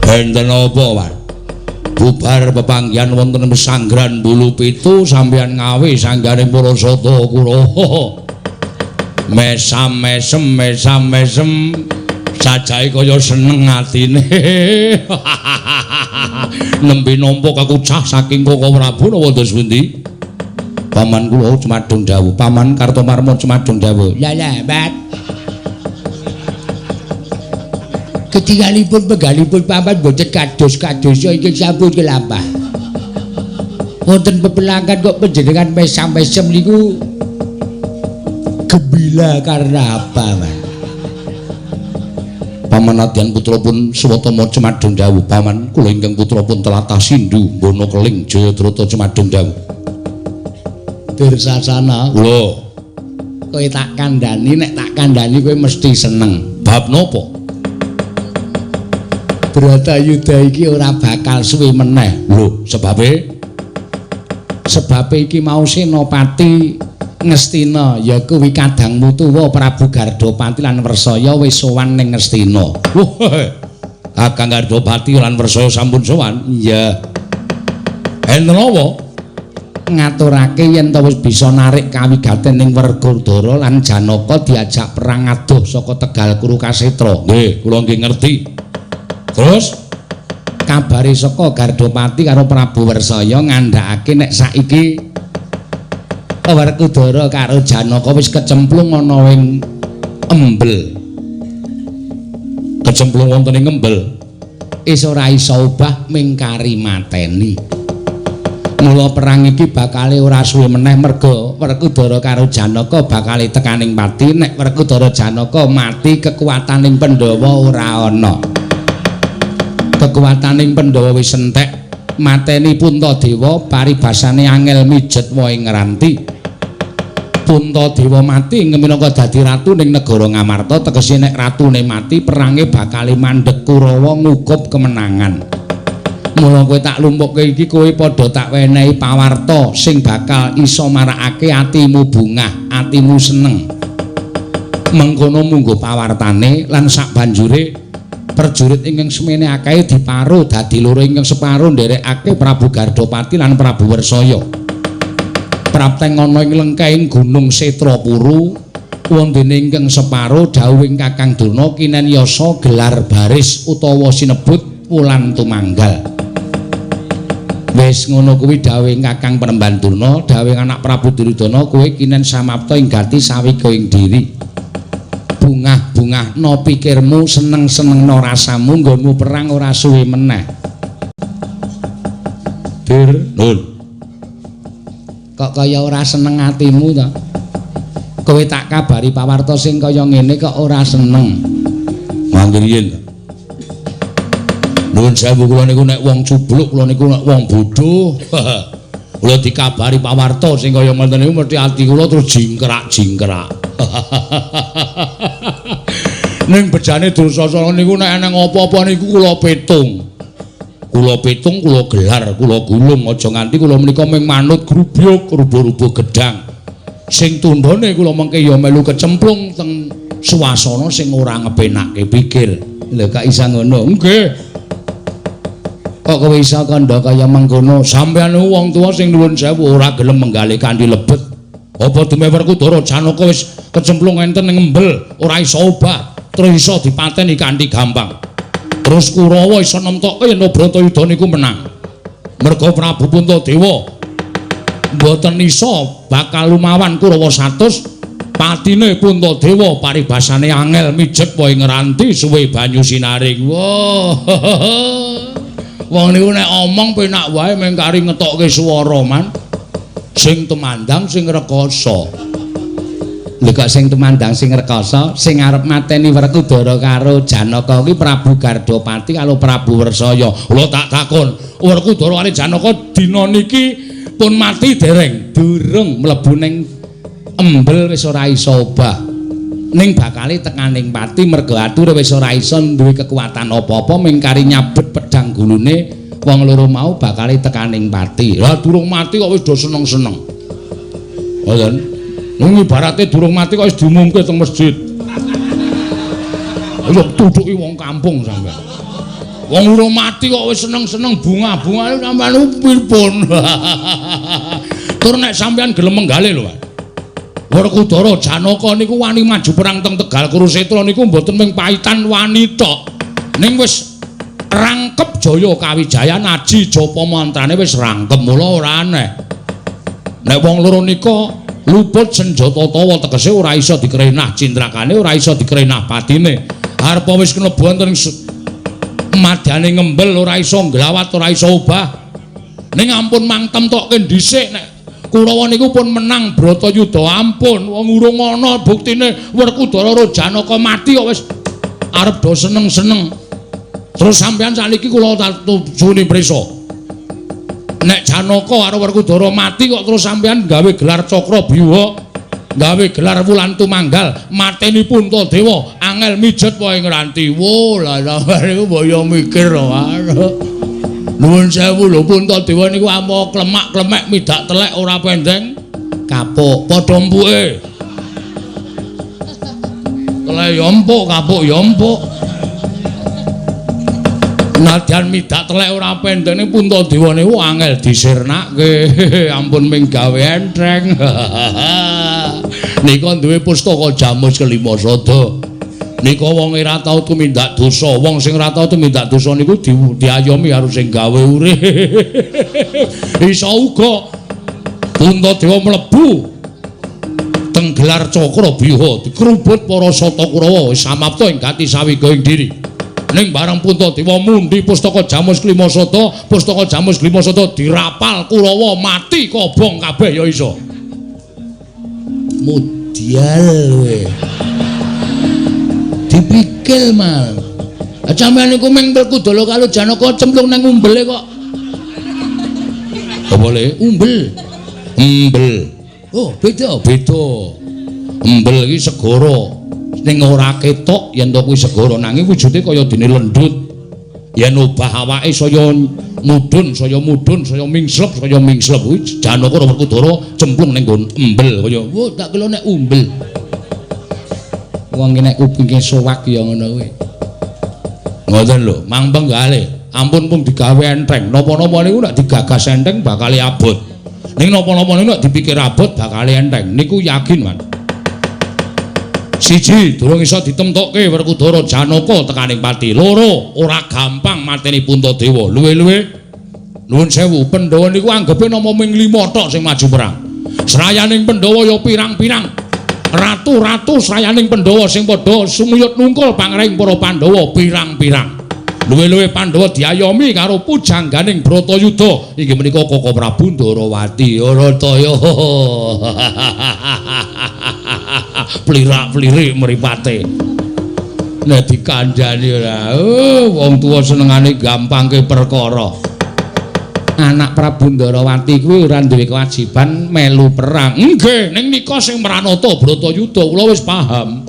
Enten apa, Pak? Bubar pepanggihan wonten pesanggrahan Bulu Pitu sampeyan ngawe sanggane para sata Kurawa. Mesam mesem mesam mesem sajae kaya seneng atine. Nembe nampa kakucah saking Koko Prabu napa dos pundi? Paman kula cumadung dawuh, Paman Kartomarma cumadung dawuh. Lah lah, Pak. Ketingalipun penggalipun paman boten kados-kadosya ingkang sampun kelampah. Wonten pepelangan kok panjenengan mesam-mesem niku gembira karena apa, Mas? Paman Adyan putra pun Swatama cumadung dawuh, Paman kula ingkang putra pun telatah Sindhu Bono Keling Jayadrata cumadung dawuh. Dursasana, kula kowe tak kandhani, nek tak kandhani kowe mesti seneng. Bab napa? Bratayuda iki ora bakal suwe meneh. Lho, sebabe? Sebabe iki mau Senopati Ngastina ya kuwi kadangmu tuwa Prabu Gardapati lan Wrsaya wis sowan ning Ngastina. Wah, Kakang Gardapati lan Wrsaya sampun sowan? Iya. Enten apa? Ngaturake yen ta wis bisa narik kawigaten ning Werkudara lan Janaka diajak perang adoh saka Tegal Kurukasetra. Nggih, kula nggih ngerti. Terus kabare saka Gardapati karo Prabu Wrsaya ngandhakake nek saiki Werkudara karo Janaka wis kecemplung ana ing embel. Kecemplung wonten ing embel. Wis ora iso obah mingkari mateni. Mula perang iki bakale ora suwe meneh merga Werkudara karo Janaka bakale tekaning pati. Nek Werkudara Janaka mati kekuataning Pandhawa ora ana. Kekuataning Pandhawa wis entek, mateni Puntadewa paribasane angel mijet wae ngranti. Puntadewa mati minangka dadi ratu ning negara Ngamarta, tegese nek ratune mati perange bakale mandheg Kurawa ngukup kemenangan. Mula kowe tak lumpukke iki kowe padha tak wenehi pawarta sing bakal iso marakake atimu bungah, atimu seneng. Mengkono munggo pawartane lan sakbanjure prajurit ingkang semene akeh diparo dadi loro, ingkang separo nderekake Prabu Gardapati lan Prabu Wrsaya. Prapteng ana ing lengkehing Gunung Setrapuru wondene ingkang separo dawuhing Kakang Durna kinen yasa gelar baris utawa sinebut Wulan Tumanggal. Wis ngono kuwi dawuhing Kakang Penemban Durna, dawuhing anak Prabu Duryudana kowe kinen samapta ing gati sawega ing diri. Bungah-bungahno pikirmu, seneng-senengno rasamu, nggonmu perang ora suwe meneh. Dir, nun. Kok kaya ora seneng atimu to? Kowe tak kabari pawarta sing kaya ngene kok ora seneng. Mangke riyin. Nuwun sewu kula niku nek wong cubluk, kula niku nek wong bodho. Kula dikabari pawarta sing kaya ngoten niku mesti ati kula terus jingkrak-jingkrak. Ning bejane Dursasana niku nek eneng apa-apa niku kula petung. Kula petung, kula gelar, kula gulung, aja nganti kula menika mung manut grubyuk rubuh-rubuh gedang. Sing tundhone kula mengke ya melu kecemplung teng suasana sing ora ngepenake pikir. Lho kok isa ngono? Nggih. Kok kowe isa kandha kaya mengkono? Sampeyan niku wong tuwa sing nuwun sewu ora gelem menggalih kanthi lebet. Apa dume Werkudara Janaka wis kecemplung enten ing embel, ora iso obah, terus iso dipateni kanthi gampang. Terus Kurawa iso nemtokke yen Bratayuda niku menang. Merga Prabu Puntadewa mboten iso bakal lumawan Kurawa 100, patine Puntadewa paribasane angel mijet wae ngranti suwe banyu sinaring. Wah. Wong niku nek omong penak wae mung kari ngetokke swara man. Sing tumandang sing rekoso. Lho kok sing tumandang sing rekoso, sing arep mateni Werkudara karo Janaka kuwi Prabu Gardapati karo Prabu Wersaya. Kula tak takon, Werkudara karo Janaka dina niki pun mati dereng? Durung mlebu ning embel wis ora iso obah. Ning bakale tekaning pati merga ature wis ora iso duwe kekuatan apa-apa mung kari nyabet pedhang gulune wong loro mau bakale tekaning pati. Lah durung mati kok wis do seneng-seneng. Ngoten. Wong ibarate durung mati kok wis diumumke teng masjid. Ayo tuduki wong kampung sampean. Wong urung mati kok wis seneng-seneng bunga-bungane sampean pripun. Tur nek sampean gelem menggale lho, Pak. Werkudara Janaka niku wani maju perang teng Tegal Kurusetra niku mboten mung paitan wani tok. Ning wis rangkep Jaya Kawijayan aji japa mantrane wis rangkep mula ora aneh. Nek wong loro nika luput senjata tawa tegese ora iso dikrenah cindrakane, ora iso dikrenah patine. Arep wis klebu wonten madyane ngembel ora iso nglawat, ora iso obah. Ning ampun mangtem tokke dhisik nek Kurawa niku pun menang Bratayuda ampun wong urung ana buktine Werkudara karo Janaka mati kok wis arep do seneng-seneng. Terus sampean sakniki kula tujuni prisa. Nek Janaka karo Werkudara mati kok terus sampean gawe gelar Cakrabyuha, gawe gelar Wulan Tumanggal, mateni Puntadewa, angel mijet wae ngranti. Wo lah sampean niku mbok mikir lho. Nuwun sewu lho Puntadewa niku ampo klemak-klemek midak telek ora pendeng kapuk padha empuke. Telek ya empuk, kapuk ya empuk. Nadyan midak telek ora pendeng ning Puntadewa niku angel disirnake. Ampun ming gawe enteng. Nika duwe pustaka Jamus Kelima Sada. Nika wong ora tau tumindak dosa, wong sing ora tau tumindak dosa niku diayomi karo sing gawe urip. Iso uga Puntadewa mlebu teng gelar Cakrabyuha, dikrubut para Sata Kurawa wis samapta ing gati sawiga ing diri. Ning bareng Puntadewa mundi pustaka Jamus Kelima Sada, pustaka Jamus Kelima Sada dirapal Kurawa mati kobong kabeh ya iso. Mudyal kowe. Dipikil mal. Sampeyan niku ming Werkudara karo Janaka cemplung nang umbele kok. Apa le? Umbel. Umbel. Oh, beda. Beda. Umbel iki segara. Ning ora ketok yen to kuwi segara nanging wujude kaya dene lendut. Yen obah awake saya mudhun, saya mudhun, saya mingslep, saya mingslep. Kuwi Janaka karo Werkudara cemplung ning nggon embel kaya, "Wo, tak kira nek umbel." Wong nek kupinge sowak ya ngono kuwi. Ngoten lho, mang penggale. Ampun pun digawe enteng. Napa-napa niku nek digagas enteng bakale abot. Ning napa-napa niku nek dipikir abot bakale enteng. Niku yakin, Mas. Siji, durung iso ditemtokke Werkudara Janaka tekaning pati. Loro, ora gampang mateni Puntadewa. Luwe-luwe nuwun sewu, Pandhawa niku anggepe namung ming 5 tok sing maju perang. Srayaning Pandhawa ya pirang-pirang. Ratu-ratu srayaning Pandhawa sing padha sumuyut nungkul pangring para Pandhawa pirang-pirang. Luwe-luwe Pandhawa diayomi karo pujangganing Bratayuda inggih menika Koko Prabu Ndarawati. Ora ta ya. Plirak-plirik mripate. Nek dikandhani ora, oh, wong tuwa senengane gampangke perkara. Anak Prabu Ndarawati kuwi ora duwe kewajiban melu perang. Nggih, ning nika sing mranata Bratayuda kula wis paham.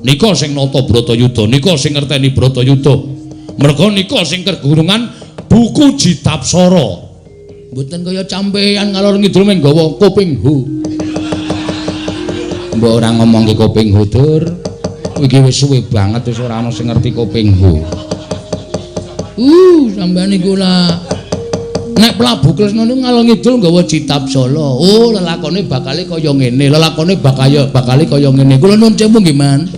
Nika sing nata Bratayuda, nika sing ngerteni Bratayuda. Merga nika sing kergurungan buku Jitapsara. Mboten kaya sampeyan ngalor ngidul mung gawa kuping hu. Mbok ora ngomongke kuping hu, Dur. Iki wis suwe banget wis ora ana sing ngerti kuping hu. Sampeyan niku lah. Nek Prabu Kresna niku ngalor ngidul nggawa Jitapsala. Oh, lelakone bakale kaya ngene, lelakone bakale kaya ngene. Kula nuwun sewu nggih, Man.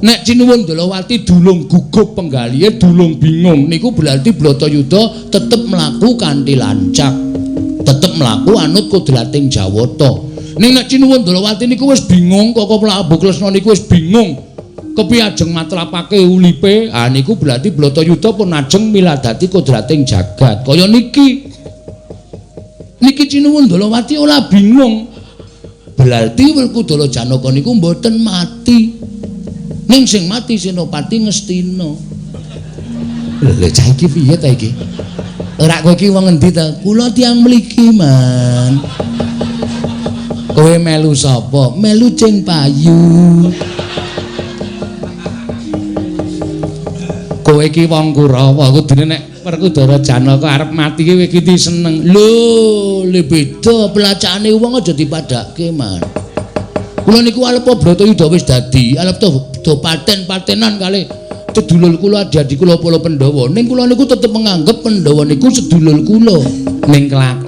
Nek Cinuwun Ndalawati dulung gugup penggalihe, dulung bingung niku berarti Bratayuda tetep mlaku kanthi lancak. Tetep mlaku anut kodrating Jawata. Ning nek Cinuwun Ndalawati niku wis bingung, Koko Prabu Kresna niku wis bingung. Kepiye ajeng matlapake ulipe? Ah niku berarti Bratayuda pun ajeng miladati kodrating jagat. Kaya niki. Niki Cinuwun Dalawati ora bingung. Berarti Werkudara Janaka niku mboten mati. Ning sing mati Senopati Ngastina. Lho cah iki piye ta iki? Ora kowe iki wong endi ta? Kula tiyang mligi, Man. Kowe melu sapa? Melu Cing Payu. Kowe iki wong Kurawa, kudune nek Werkudara Janaka arep mati kowe iki seneng. Lho, le beda pelacakane wong aja dipadhake, Man. Kula niku arep Bratayuda wis dadi, arep do paten-patenan kalih sedulur kula adi-adi kula para Pandhawa. Ning kula niku tetep menganggep Pandhawa niku sedulur kula. Ning kelak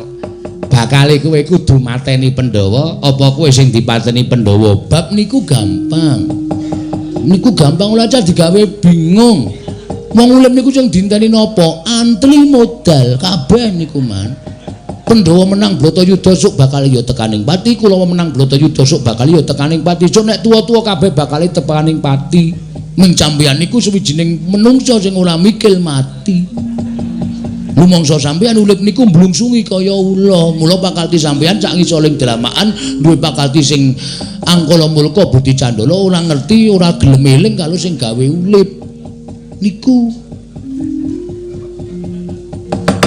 bakale kowe kudu mateni Pandhawa, apa kowe sing dipateni Pandhawa? Bab niku gampang. Niku gampang ora aja digawe bingung. Wong urip niku sing dinteni napa? Antli modal kabeh niku, Man. Pandhawa menang Bratayuda sok bakal ya tekaning pati, Kulawa menang Bratayuda sok bakal ya tekaning pati. Sok nek tuwa-tuwa kabeh bakal tekaning pati. Ming sampeyan niku suwijining menungsa sing ora mikil mati. Lumangsa sampeyan urip niku mblungsungi kaya ula. Mula pakalti sampeyan sak ngisoling dramaan duwe pakalti sing angkala mulka budi candala ora ngerti ora gelem eling kalau sing gawe urip. Niku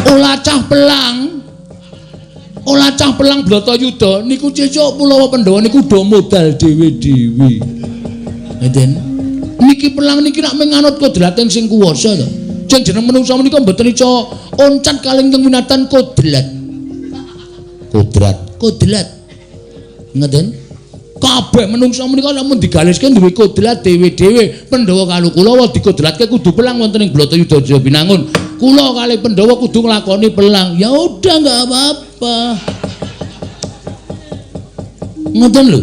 ora cah pelang. Ora cah pelang Bratayuda niku cecuk Kulawa Pandhawa niku do modal dhewe-dhewe. Ngeten. Niki pelang niki rak menganut kodrating sing kuwasa to. Sing jeneng menungsa menika mboten iso oncat kalih teng winatan kodrat. Kodrat, kodrat. Ngeten. Kabeh menungsa menika lamun digaliske duwe kodrat dhewe-dhewe. Pandhawa karo Kulawa dikodratke kudu pelang wonten ing Bratayuda Jayabinangun. Kula kalih Pandhawa kudu nglakoni pelang. Ya udah enggak apa-apa. Ngoten lho.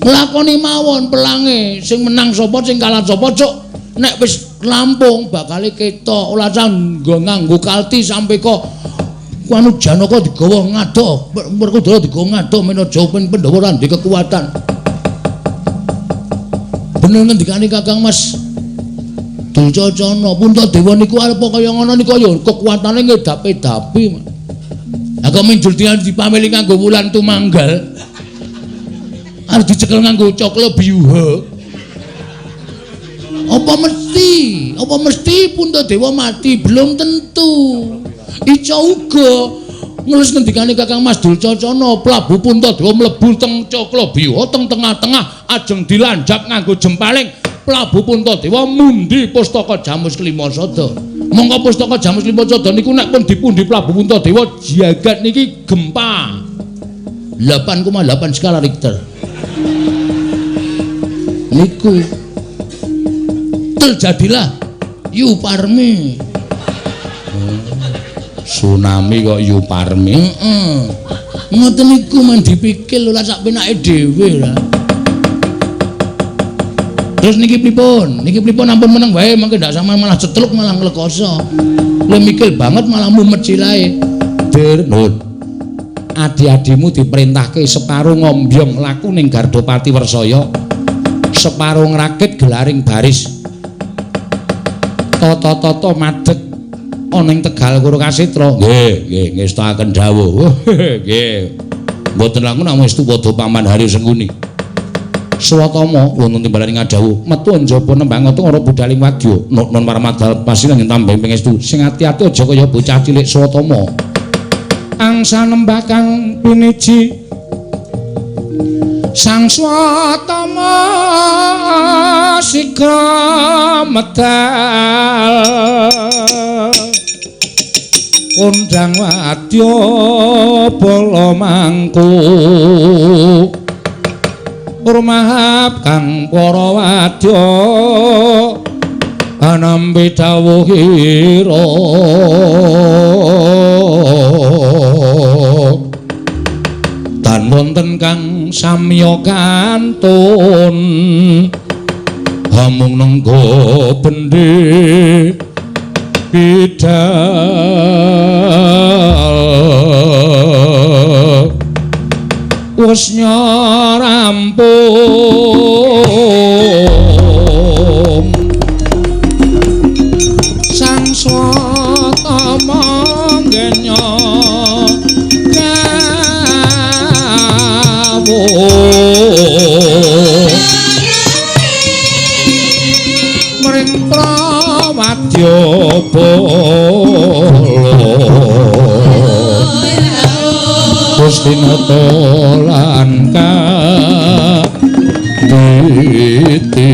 Nglakoni mawon pelange, sing menang sapa sing kalah sapa cuk. Nek wis rampung bakale ketok ora usah nganggo kalti sampe kok anu Janaka digawa ngadoh, Werkudara digawa ngadoh menaja Pandhawa ora ndek kekuatan. Bener ngendikane Kakang Mas Ducacana, Puntadewa niku arep kaya ngono niku ya kekuatane ngedapi-dapi. Lah kok minjul dipameli nganggo wulan tumanggal. Arep dicekel nganggo coklo biyuha. Apa mesti? Apa mesti Puntadewa mati? Belum tentu. Ica uga ngelus ngendikane Kakang Mas Ducacana, Prabu Puntadewa mlebu teng coklo biyuha teng tengah-tengah ajeng dilanjap nganggo jempaling. Prabu Puntadewa mundi pustaka Jamus Klima Sada. Mongko pustaka Jamus Klima Sada niku nek pun dipundi Prabu Puntadewa jagat niki gempa 8,8 skala Richter. Niku terjadilah Yuparmi. Tsunami kok Yuparmi. Heeh. Ngoten niku men dipikir ora sak penake dhewe lah. Terus niki pripun? Niki pripun ampun meneng wae mangke ndak sama malah cetluk malah nglekoso. Lu mikir banget malah mumet silahe. Der nun. Adi-adimu diperintahke separo ngombyong laku ning Gardapati Wersaya, separo ngrakit gelaring baris. Tata-tata madeg ana ing Tegal Kura Kasetra. Nggih, nggih ngestakaken dawuh. Nggih. Mboten langkung namung estu padha Paman Haryo Sengkuni. Swatama wonten timbalan ing ngadhawuh metu njaba nembang ngoten ora budaling wadya. Nun Parmadal pasinan yen tambah pangestu. Sing ati-ati aja kaya bocah cilik Swatama. Angsa nembah kang piniji Sang Swatama sigra medal kondang wadya bala mangku rumahap kang para wadya anampi dawuhira tan wonten kang samya kantun amung nenggo bendhe bidal Wusnya rampung Sang Swatama genya gawuh mring prawadya bala Gusti Nata lan Kawiti.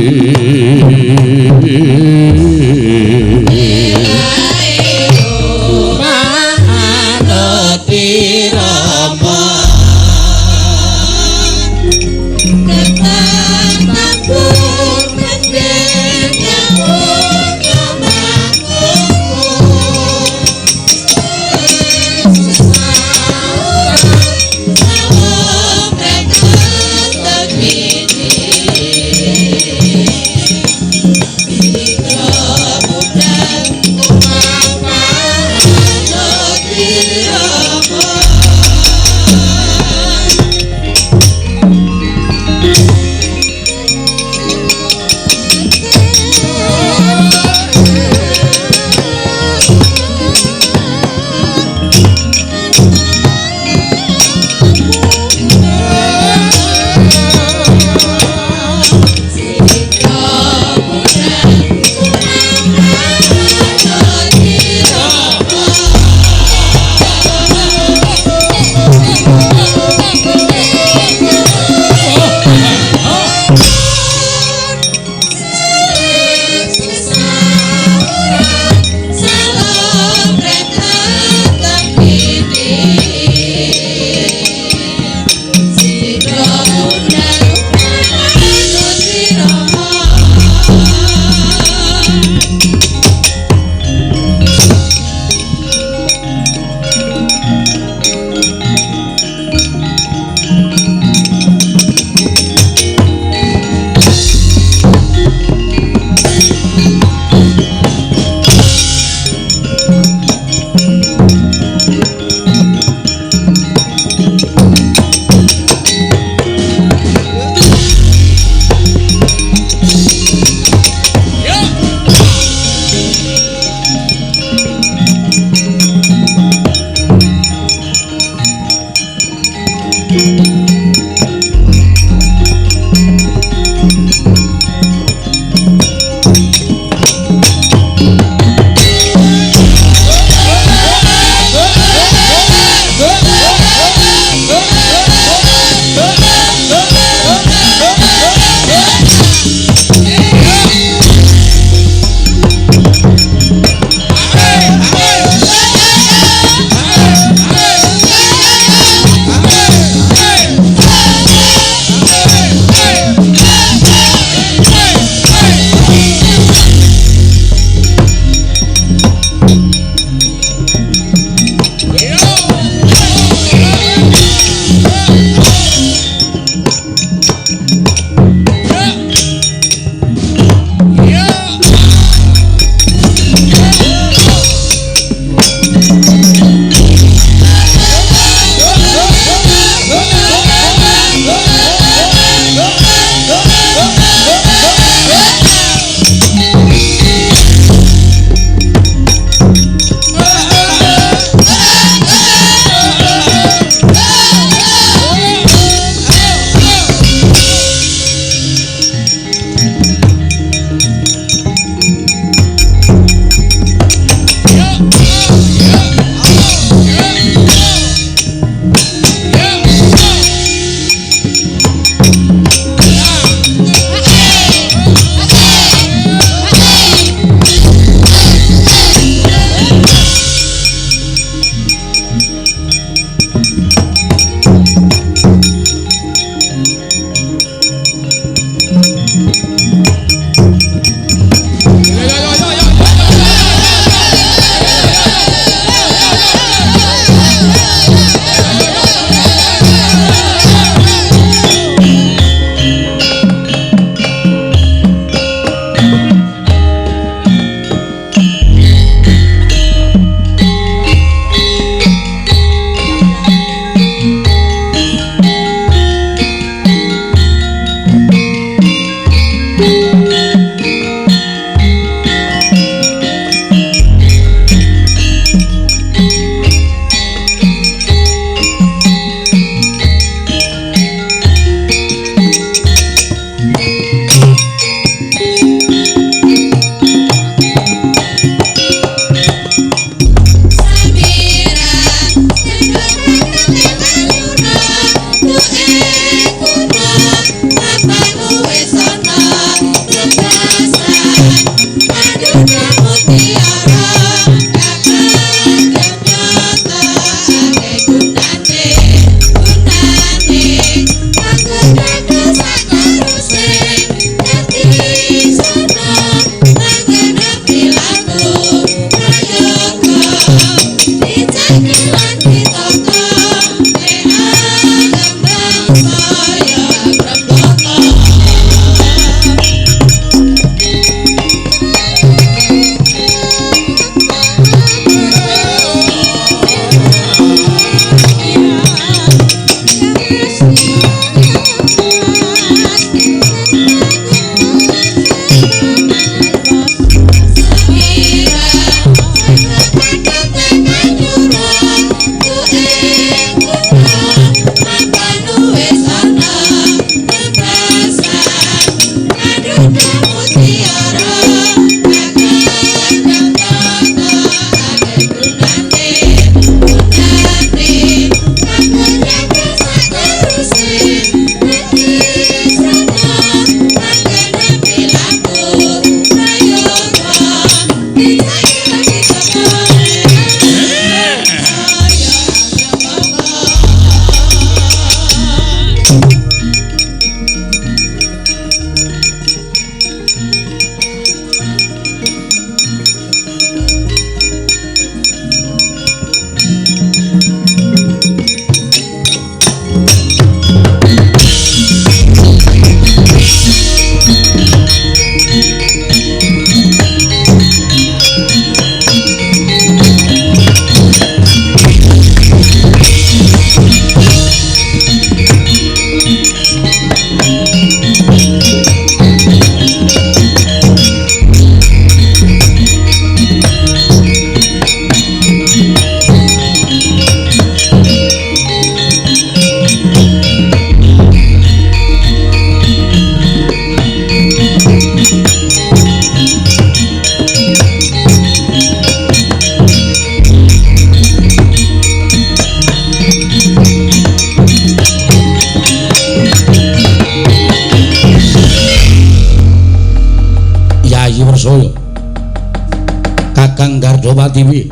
Kakang Gardapati piye?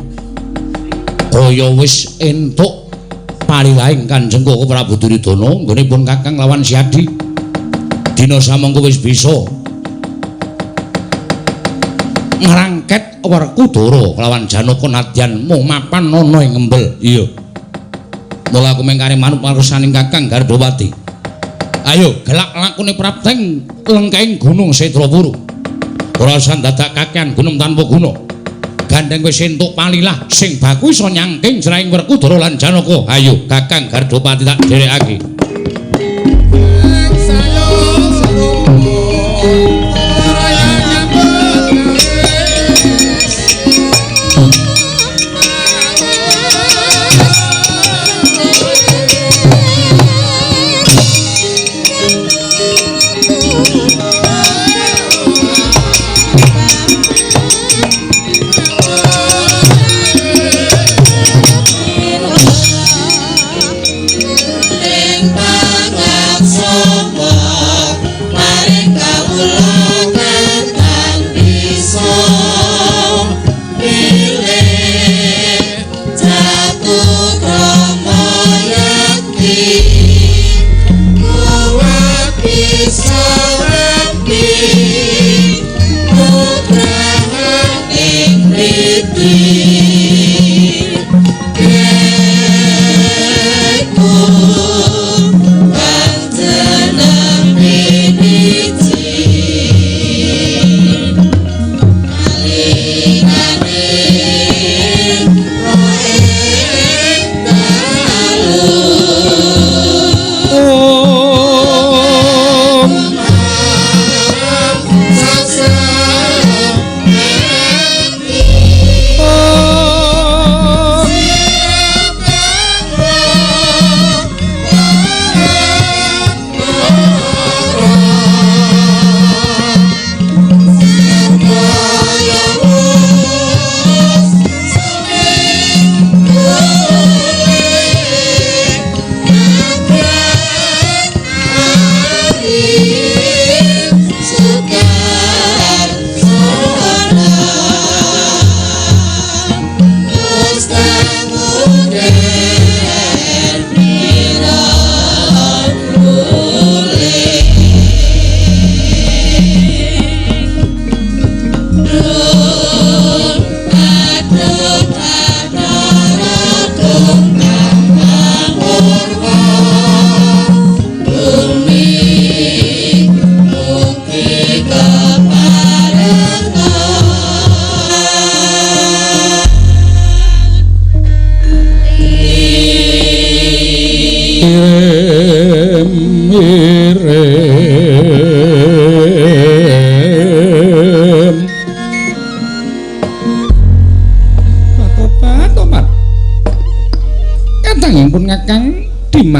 Kaya wis entuk palilahing Kanjeng Koko Prabu Duryudana nggonipun Kakang lawan Siadi. Dina samangka wis bisa ngrangket Werkudara lawan Janaka nadyan mung mapan ana ing ngembel. Iya. Mula aku mengkare manut parsaning Kakang Gardapati. Ayo gelak lakune prapteng lengkeng Gunung Setrapuru. Ora usah dadak kakean gunung tanpa guna. Gandeng wis entuk palilah sing baku iso nyangking jraing Werkudara lan Janaka. Ayo Kakang Gardapati tak dherekake.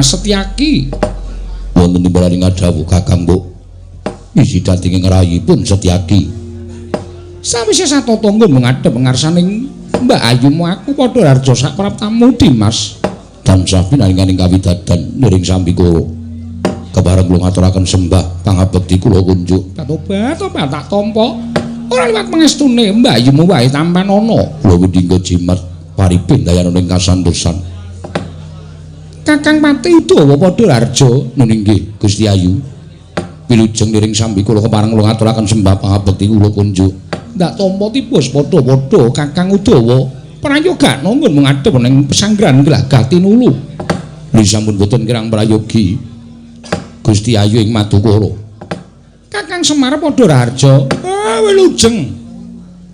Setyaki wonten timbalan ngadhawuh Kakang Mbok isi dhateng ngrayipun Setyaki sawise satata nggon ngadhep ngarsaning Mbak Ayumu aku padha harja sak praptamu Dimas tansah pinaringaning kawidadan niring sambikara kepareng kula ngaturaken sembah pangabekti kula kunjuk tobat tobat tak tampa ora liwat pangestune Mbak Ayumu wae tampan ana kula windingga jimat paripin dayanana ing kasantosan. Kakang Pati Udawa padha harja nun inggih Gusti Ayu. Wilujeng niring sambi kula kepareng kula ngaturaken sembah pangabekti kula kunjuk. Ndak tampa tibus padha-padha Kakang Udawa prayogana nggon mengadhep ning pesanggrahan Glagah Tinulu. Nggih sampun boten kirang prayogi Gusti Ayu ing Madukara. Kakang Semar padha raharja. Ah wilujeng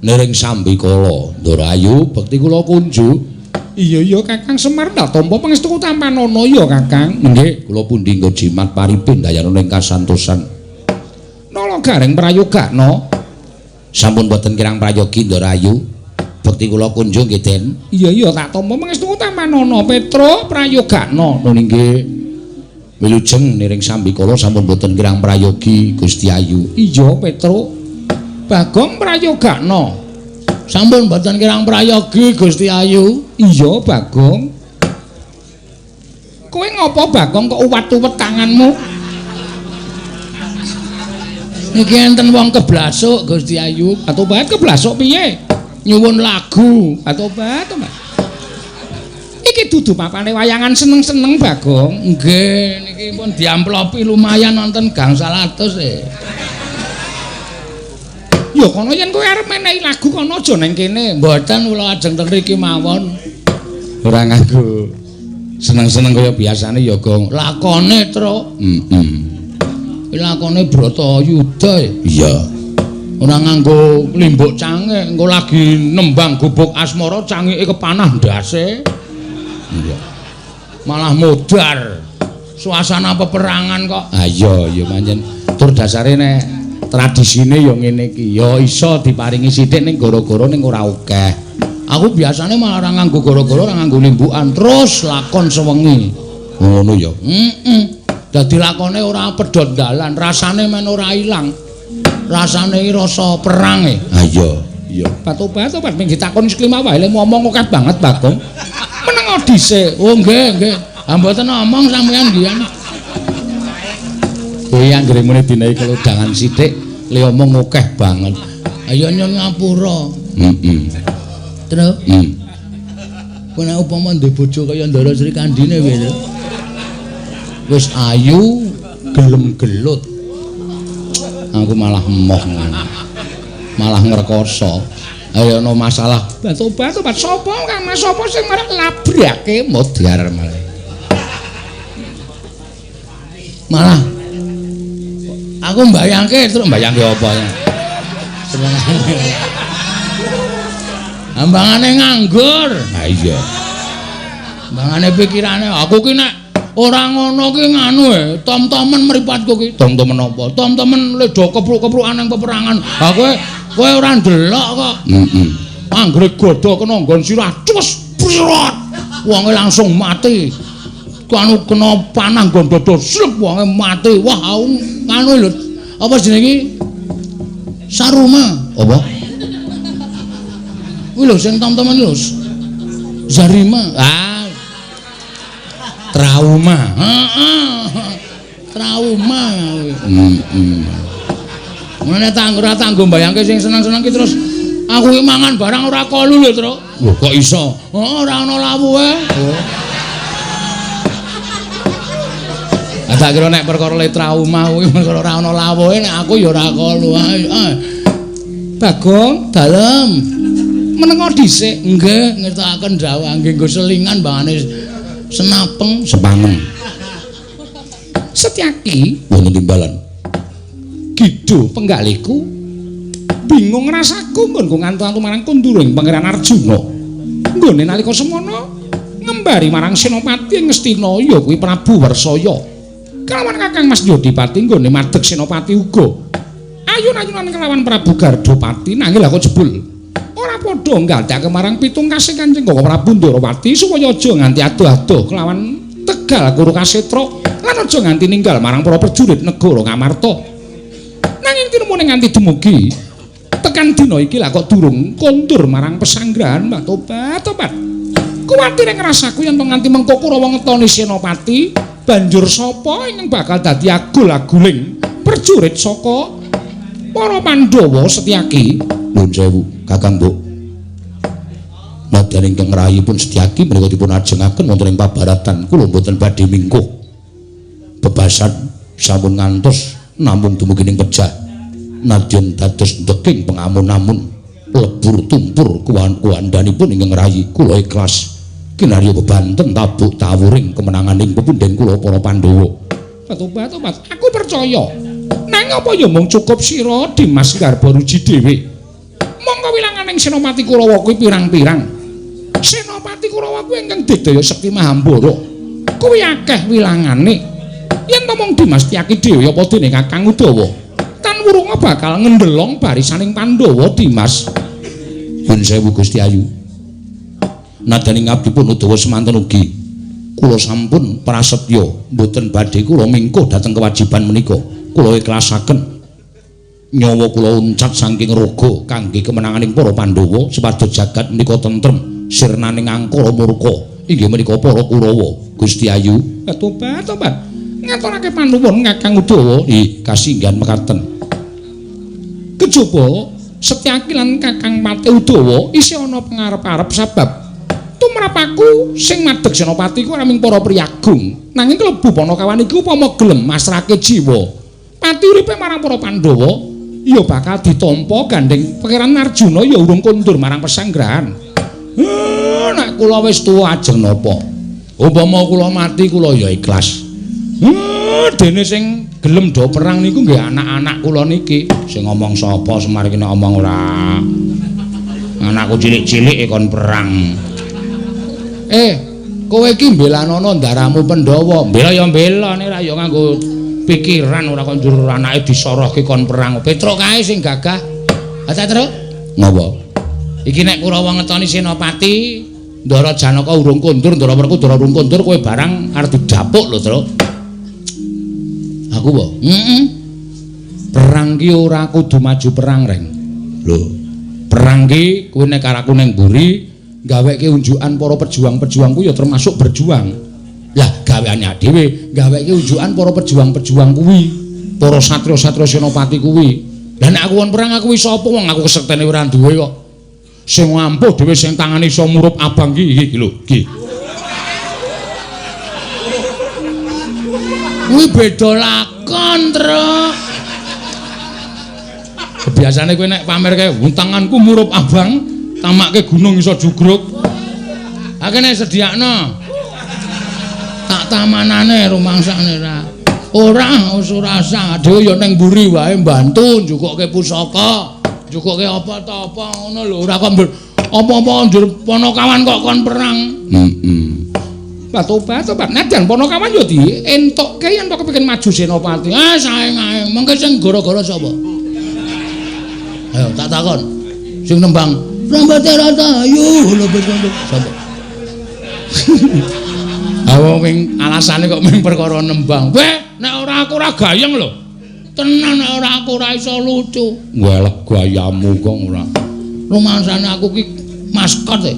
niring sambi kala Ndara Ayu bekti kula kunjuk. Iya iya Kakang Semar ndak tampa pangestu tampanana ya Kakang. Nggih, kula pundi nggo jimat paripin dayana ing kasantosan. Nala gareng prayogana. Sampun boten kirang prayogi Ndara Ayu. Bekti kula kunjung nggih Den. Iya iya tak tampa pangestu tampanana Petro prayogana. Nun inggih. Wilujeng niring sambi kala sampun boten kirang prayogi Gusti Ayu. Iya Petro. Bagong prayogana. Sampun boten kirang prayogi Gusti Ayu. Iya Bagong. Kowe ngopo Bagong kok uwat-uwet tanganmu? Niki enten wong keblasuk Gusti Ayu. Atobat keblasuk piye? Nyuwun lagu. Atobat, tobat. Iki dudu papane wayangan seneng-seneng Bagong. Nggih, niki pun diamplopi lumayan wonten gangsal atus e. Ya kono yen kowe arep menehi lagu kono aja nang kene. Mboten kula ajeng teng mriki mawon. Ora nganggo seneng-seneng kaya biasane ya, Gong. Lakone, Truk. Heeh. Lakone Bratayuda. Iya. Ora nganggo limbuk cangik, engko lagi nembang gubuk asmara cangike kepanah ndase. Iya. Malah modar. Suasana peperangan kok. Ah iya, ya pancen tur dasare nek tradisine ya ngene iki. Ya iso diparingi sithik ning gara-gara ning ora akeh. Aku biasane malah ora nganggo gara-gara, ora nganggo limbukan, terus lakon sewengi. Ngono ya. Heeh. Dadi lakone ora pedhot dalan, rasane men ora ilang. Rasane iki rasa perang e. Ha iya, iya. Batu-batu ming ditakoni seklima wae le ngomong akeh banget Bagong. Meneng dhisik. Oh nggih, nggih. Ha mboten omong sampeyan nggih. Kowe anggere muni dinaiki kelodangan sithik, le omong akeh banget. Ayo nyun ngapura. Heeh. Truk. Heeh. Kowe nek upama ndek bojo kaya Ndara Sri Kandhine piye, Truk? Wis ayu, gelem gelut. Aku malah emoh ngono. Malah ngrekoso. Ayo ana masalah. Batu-batu sapa Kang Mas sapa sing marek labrake modar malah. Malah aku mbayangke terus mbayangke apa ya. Ambangane nganggur. Ha iya. Ambangane pikirane aku ki nek ora ngono ki nganu e, tom-tomen mripatku ki. Tom-tomen apa? Tom-tomen ledo kepruk-keprukan nang peperangan. Ha kowe ora ndelok kok. Heeh. Anggere godho kena nggon sirah cus prot. Wonge langsung mati. Anu kena panah nggon dada slep wonge mati. Wah, aku nganu lho. Apa jenenge iki? Saruma. Apa? Kuwi lho sing tom-tomen lho. Zarima. Ah. Trauma. Heeh. Trauma. Heeh. Mulane ora tanggo mbayangke sing seneng-seneng ki terus aku ki mangan barang ora kolu lho, Truk. Lho kok iso? Heeh, ora ana lawuhe. Oh. Tak kira nek perkara le trauma kuwi perkara ora ana lawuhe nek aku ya ora kolu. Bagong dalem. Menengo dhisik. Nggih, ngertokaken dawuh nggih nggo selingan bangane senapeng sepaneng. Setyaki wonten timbalan. Gido penggalihku bingung rasaku nggonku ngantu-antu marang kunduring Pangeran Arjuna. Nggone nalika semono ngembari marang Senopati ing Ngastina ya kuwi Prabu Warsaya. Kelawan Kakang Mas Yodipati nggone madeg Senopati uga. Ayun-ayunan kelawan Prabu Gardopati nanging lha kok jebul ora padha nggathake marang pitung kasih Kanjeng Koko Prabu Ndorowati supaya aja nganti adoh-adoh kelawan Tegal Kuru Kasetra lan aja nganti ninggal marang para prajurit negara Ngamarta. Nanging tinemune nganti dumugi tekan dina iki lha kok durung kondur marang pesanggrahan. Mbah tobat tobat. Kuwatir ing rasaku yen to nganti mengko Kurawa ngetoni Senopati banjur sapa ingkang bakal dadi agul-aguling prajurit saka para Pandhawa Setyaki. Nuwun sewu Kakang Mbok. Nadyan Nadyan ingkang rahayipun Setyaki menika dipun ajengaken wonten ing pabaratan kula mboten badhe mingkuh. Bebasan sampun ngantos namung dumugi ning pejah. Nadyan dados ndeking pengamun-amun lebur tumpur kuwandanipun ingkang rayi kula ikhlas. Kinarya bebanten tabuk tawuring kemenanganing pepundhen kula para Pandhawa. Tobat-tobat, aku percaya. Nanging apa ya mung cukup sira Dimas Garbaruji dhewe. Monggo wilanganing Senopati Kurawa kuwi pirang-pirang. Senopati Kurawa kuwi ingkang digdaya sekti Mahambara. Kuwi akeh wilangane. Yen ta mung Dimas Tyaki dhewe apa dene Kakang Udawa? Tan wurunga bakal ngendelong barisaning Pandhawa Dimas. Nyuwun sewu Gusti Ayu. Nadyan ngabdi pun Udawa semanten ugi kula sampun prasetya mboten badhe kula mingkuh dhateng kewajiban menika. Kula ikhlasaken nyawa kula uncat saking raga kangge kemenanganing para Pandhawa supados jagat menika tentrem sirnaning angkara murka inggih menika para Kurawa. Gusti Ayu, tobat tobat ngaturake panuwun Kakang Udawa. Ih, kasinggihan mekaten. Kejaba Setyaki lan Kakang Pati Udawa isih ana pangarep-arep sabab tumrap aku sing madeg senopati ku ora mung para priyagung, nanging klebu Panakawan iku upama gelem masrahke jiwa pati uripe marang para Pandhawa ya bakal ditampa gandeng Pangeran Arjuna ya urung kondur marang pesanggrahan. Nek kula wis tuwa ajeng napa? Upama kula mati kula ya ikhlas. Dene sing gelem do perang niku nggih anak-anak kula niki. Sing ngomong sapa Semar iki nek omong ora. Anakku cilik-cilik kon perang. Kowe iki mbelanono ndaramu Pandhawa. Mbela ya mbela nek ora ya nganggo pikiran ora kok njur anake disorohke kon perang. Petruk kae sing gagah. Ha ta, Truk? Napa? Iki nek Kurawa ngetoni senopati, Ndara Janaka urung kondur, Ndara Werkudara urung kondur, kowe barang arep didapuk lho, Truk. Aku apa? Heeh. Perang ki ora kudu maju perang, Reng. Lho, perang ki kowe nek karo aku ning mburi gaweke unjukan para pejuang-pejuang ku ya termasuk berjuang. Lah gaweane dhewe gaweke unjukan para pejuang-pejuang kuwi, para satria-satria senopati kuwi. Lah nek aku won perang aku iso apa wong aku kesektene ora duwe kok. Sing ampuh dhewe sing tangane iso murup abang ki iki lho, iki. Kuwi beda lakon, Truk. Biasane kowe nek pamer kae tanganku murup abang, tamakke gunung iso jugruk. Akene sediakno. Tak tamanane rumangsane ra. Ora ora usah, dhewe ya ning mburi wae mbantu njukukke pusaka, njukukke apa ta apa ngono lho, ora kok apa-apa njur Panakawan kok kon perang. Heeh. Tobat tobat nadyan Panakawan ya dientukke yen to kepengin maju senopati. Ah saeng-aeng, mengke sing gara-gara sapa? Ayo tak takon. Sing nembang rambate rata ayu lho sapa? Awo ming alasane kok ming perkara nembang. Weh, nek ora aku ora gayeng lho. Tenan nek ora aku ora iso lucu. Weleh gayamu kok ora. Rumangsane aku ki maskot e.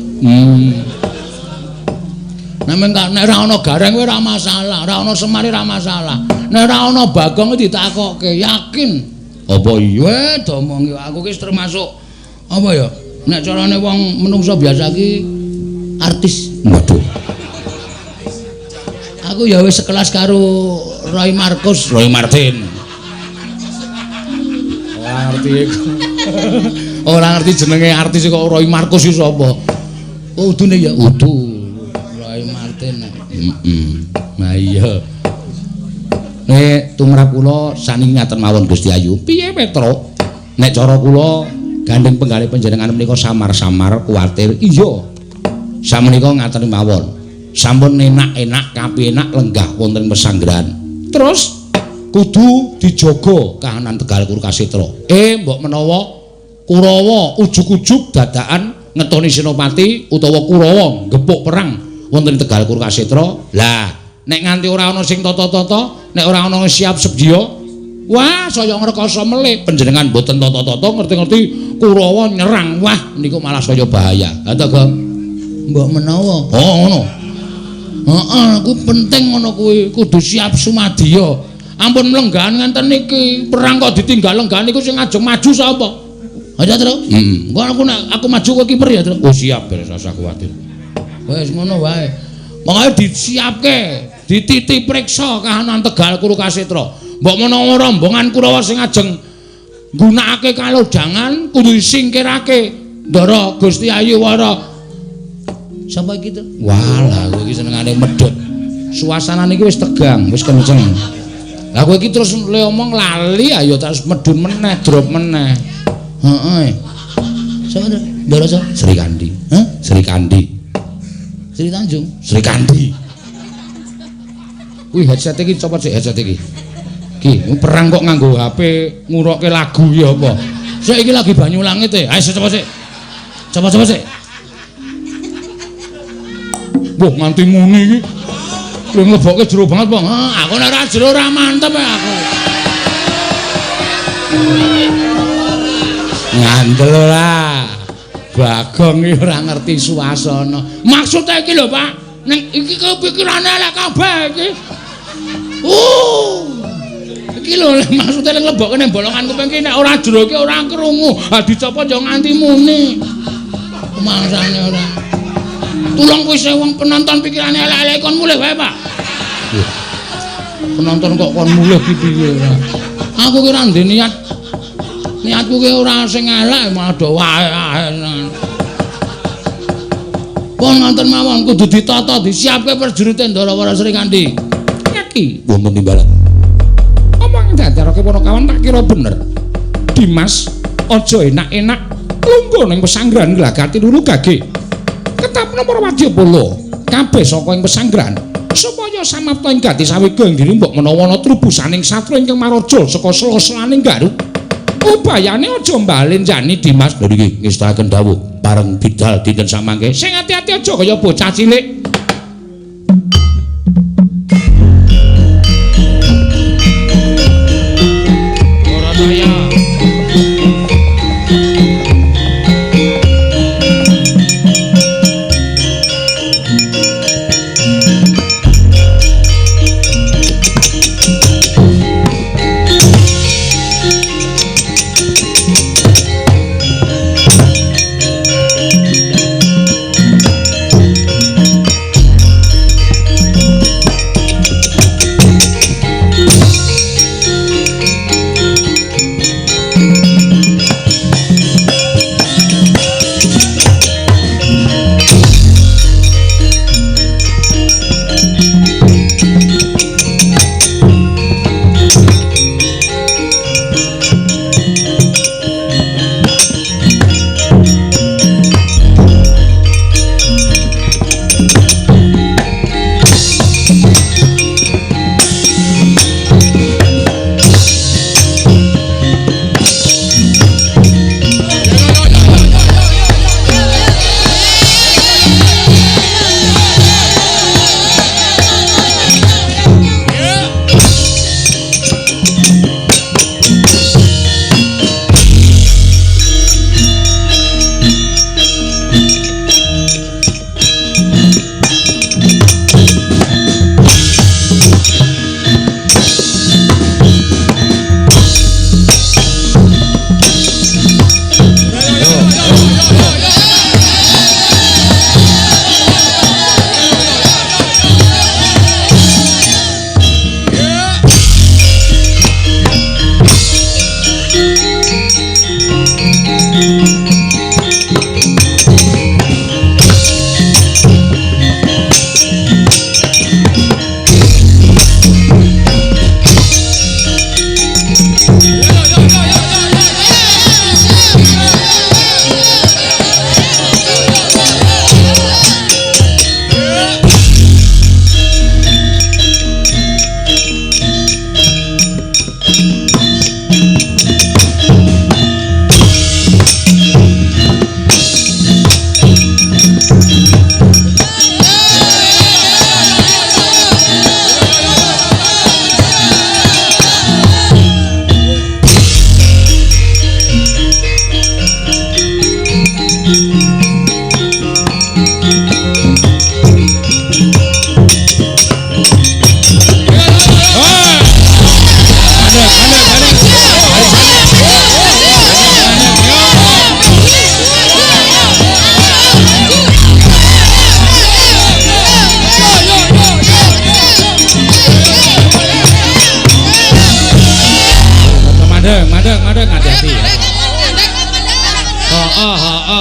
Nek nek ora ana Gareng kowe ora masalah, ora ana Semar ora masalah. Nek ora ana Bagong ditakokke, yakin. Apa iya domongi aku ki termasuk apa ya? Nek carane wong menungso biasa ki artis. Waduh. Aku ya wis sekelas karo Roy Markus, Roy Martin. Ora ngerti iku. Ora ngerti jenenge artis kok Roy Markus iki sapa? Oh, udune ya udu. Roy Martin. Heeh. Nah iya. Nek tumrap kula saniki ngaten mawon Gusti Ayu. Piye Petruk? Nek cara kula gandeng penggalih panjenengan menika samar-samar kuwatir. Iya. Samenika ngaten mawon. Sampun enak-enak kapenak lenggah wonten pesanggrahan. Terus kudu dijaga kahanan Tegal Kurukasetra. Mbok menawa Kurawa ujug-ujug dadakan ngetoni senopati utawa Kurawa gepuk perang wonten Tegal Kurukasetra. Lah, nek nganti ora ana sing tata-tata, nek ora ana siap sedya, wah saya ngrekoso melih. Panjenengan mboten tata-tata ngerti-ngerti Kurawa nyerang. Wah, niku malah saya bahaya. Ha ta, Gong? Mbok menawa. Oh, ngono. Heeh, kuwi penting ngono kuwi, kudu siap sumadya. Ampun mlenggahan ngenten niki, perang kok ditinggal lenggahan niku sing ajeng maju sapa? Aja, Tru. Heeh. Engko aku nek aku maju kowe kiper ya, Tru. Oh, siap, beres rasa kuwatir. Wis ngono wae. Pokoke disiapke, dititi priksa kahanan Tegal Kuru Kasetra. Mbok menawa rombongan Kurawa sing ajeng nggunakake kalodhangan kudu disingkirake. Ndara Gusti Ayu Wara. Sapa iki, Tru? Walah, kowe iki senengane medhot. Suasanane iki wis tegang, wis kenceng. Lah kowe iki terus le omong lali ayo terus medhun meneh, drop meneh. Heeh. Sapa, Tru? Ndara sapa? Sri Kandi. Hah? Sri Kandi. Sri Tanjung. Sri Kandi. Kuwi headset iki copot sik headset iki. Ki, perang kok nganggo HP ngurokke lagu ya apa? Sik iki lagi banyu langit e. Ayo copot sik. Copot sik. Wah, nganti muni iki. Kowe nglebokke jero banget, Bang. Hah, aku nek ora jero ora mantep ya aku. Ngandel ora. Bagong iki ora ngerti suasana. Maksude iki lho, Pak. Ning iki kepikirane elek kabeh iki. Iki lho maksude nglebokke ning bolongan kuping iki nek ora jero iki ora krungu. Ha dicopot yo nganti muni. Mangsane ora. Tulung kuwi wong penonton pikirane elek-elek kon mulih wae, Pak. Penonton kok kon mulih ki piye ora. Aku ki ora ndek niat. Niatku ki ora sing elek malah do wae. Pun ngoten mawon kudu ditata, disiapke prajurite Ndarawara Sri Kandi. Iki wonten timbalan. Omong dadarake Panakawan tak kira bener. Dimas aja enak-enak lungguh ning pesanggrahan Glagati luru gage. Ketapno para wadyabala kabeh saka ing pesanggrahan supaya samapta ing gati sawega ing diri mbok menawa ana trubusaning satra ingkang maraja saka sela-selaning Garut. Ubayane aja mbalenjani Dimas. Lho niki ngestakaken dawuh bareng bidal dinten samangke. Sing ati-ati aja kaya bocah cilik. Barataya.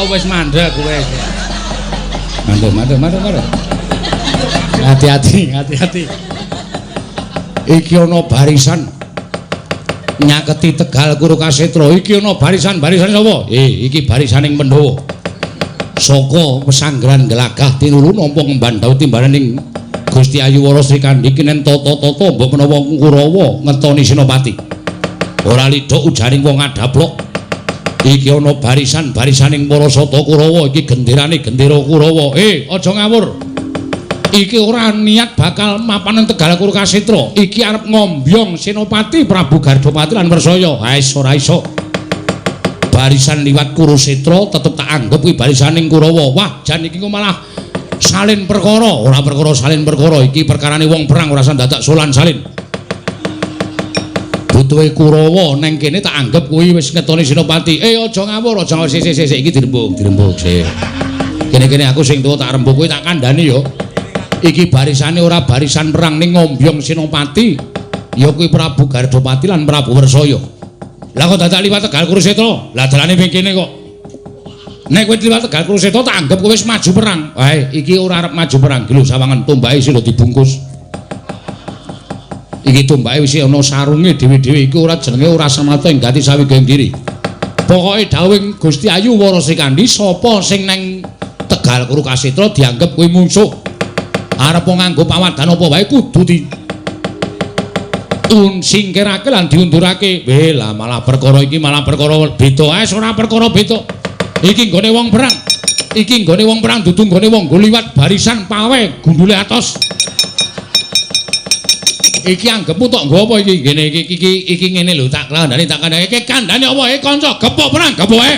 Wis mandeg kowe. Mandeg, mandeg, mandeg, mandeg. Hati-hati, hati-hati. Iki ana barisan nyaketi Tegal Kurukasetra. Iki ana barisan-barisan sapa? Iki barisaning Pandhawa. Saka pesanggeran Gelagah tinulu nampa ngemban dhawuh timbalaning Gusti Ayu Wara Sri Kandi kinen tata-tata mbok menawa Kurawa ngetoni Senopati. Ora lidhok ujaring wong adaplok. Iki ana barisan-barisaning para sata Kurawa, iki genderane gendera Kurawa. Aja ngawur. Iki ora niat bakal mapan nang Tegal Kurukasetra. Iki arep ngombyong Senopati Prabu Gardapati lan Wersaya. Haes ora iso. Barisan liwat Kurusetra tetep tak anggep kuwi barisaning Kurawa. Wah, jan iki kok malah salin perkara. Ora perkara salin perkara, iki perkarane wong perang ora usah dadak solan salin. Butuhe Kurawa neng kene tak anggep kuwi wis ngetoni Senopati. Aja ngawur, aja ngawur. Sik sik sik iki dirembug, dirembug sik. Kene-kene aku sing tuwa tak rembug kuwi tak kandhani ya. Iki barisane ora barisan perang ning ngombyong Senopati. Ya kuwi Prabu Gardapati lan Prabu Wersaya. Lah kok dadak liwat Tegal Kurusetra? Lah dalane ping kene kok. Nek kowe liwat Tegal Kurusetra tak anggep kowe wis maju perang. Wae, iki ora arep maju perang. Ki lho sawangan tombake sing dibungkus. Iki tombake wis ana sarunge dhewe-dhewe. Iki ora jenenge ora samata ing gati sawigaing diri. Pokoke dawuhing Gusti Ayu Wara Sri Kandi sapa sing neng Tegal Kurukasetra dianggep kuwi mungsuh. Arep nganggo pawadan apa wae kudu di singkirake lan diundurake. Weh lah malah perkara iki malah perkara beda. Ae ora perkara beda. Iki nggone wong perang. Iki nggone wong perang dudu nggone wong nggo liwat barisan pawe gundule atos. Iki anggepmu tok nggo apa iki? Ngene iki iki iki ngene lho tak kandhani tak kandhani. Iki kandhane apa? Kanca gepok perang gepok ae.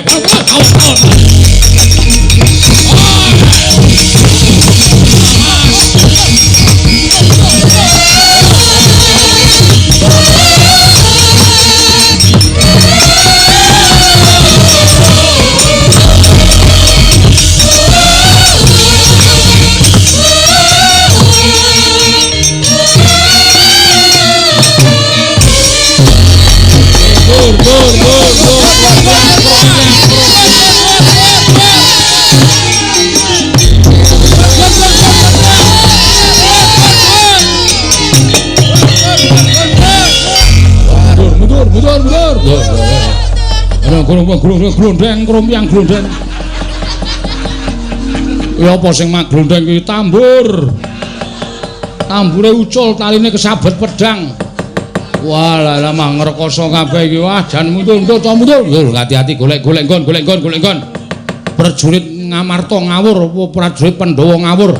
Glondeng, krompiang glondeng. Ya apa sing mak glondeng iki tambur. Tambure ucul, taline kesabet pedang. Wah, lah mah ngrekoso kabeh iki. Wah, jan mundur, mundur, mundur. Yo hati-hati golek-golek nggon, golek nggon, golek nggon. Prajurit Ngamarta ngawur, apa prajurit Pandhawa ngawur.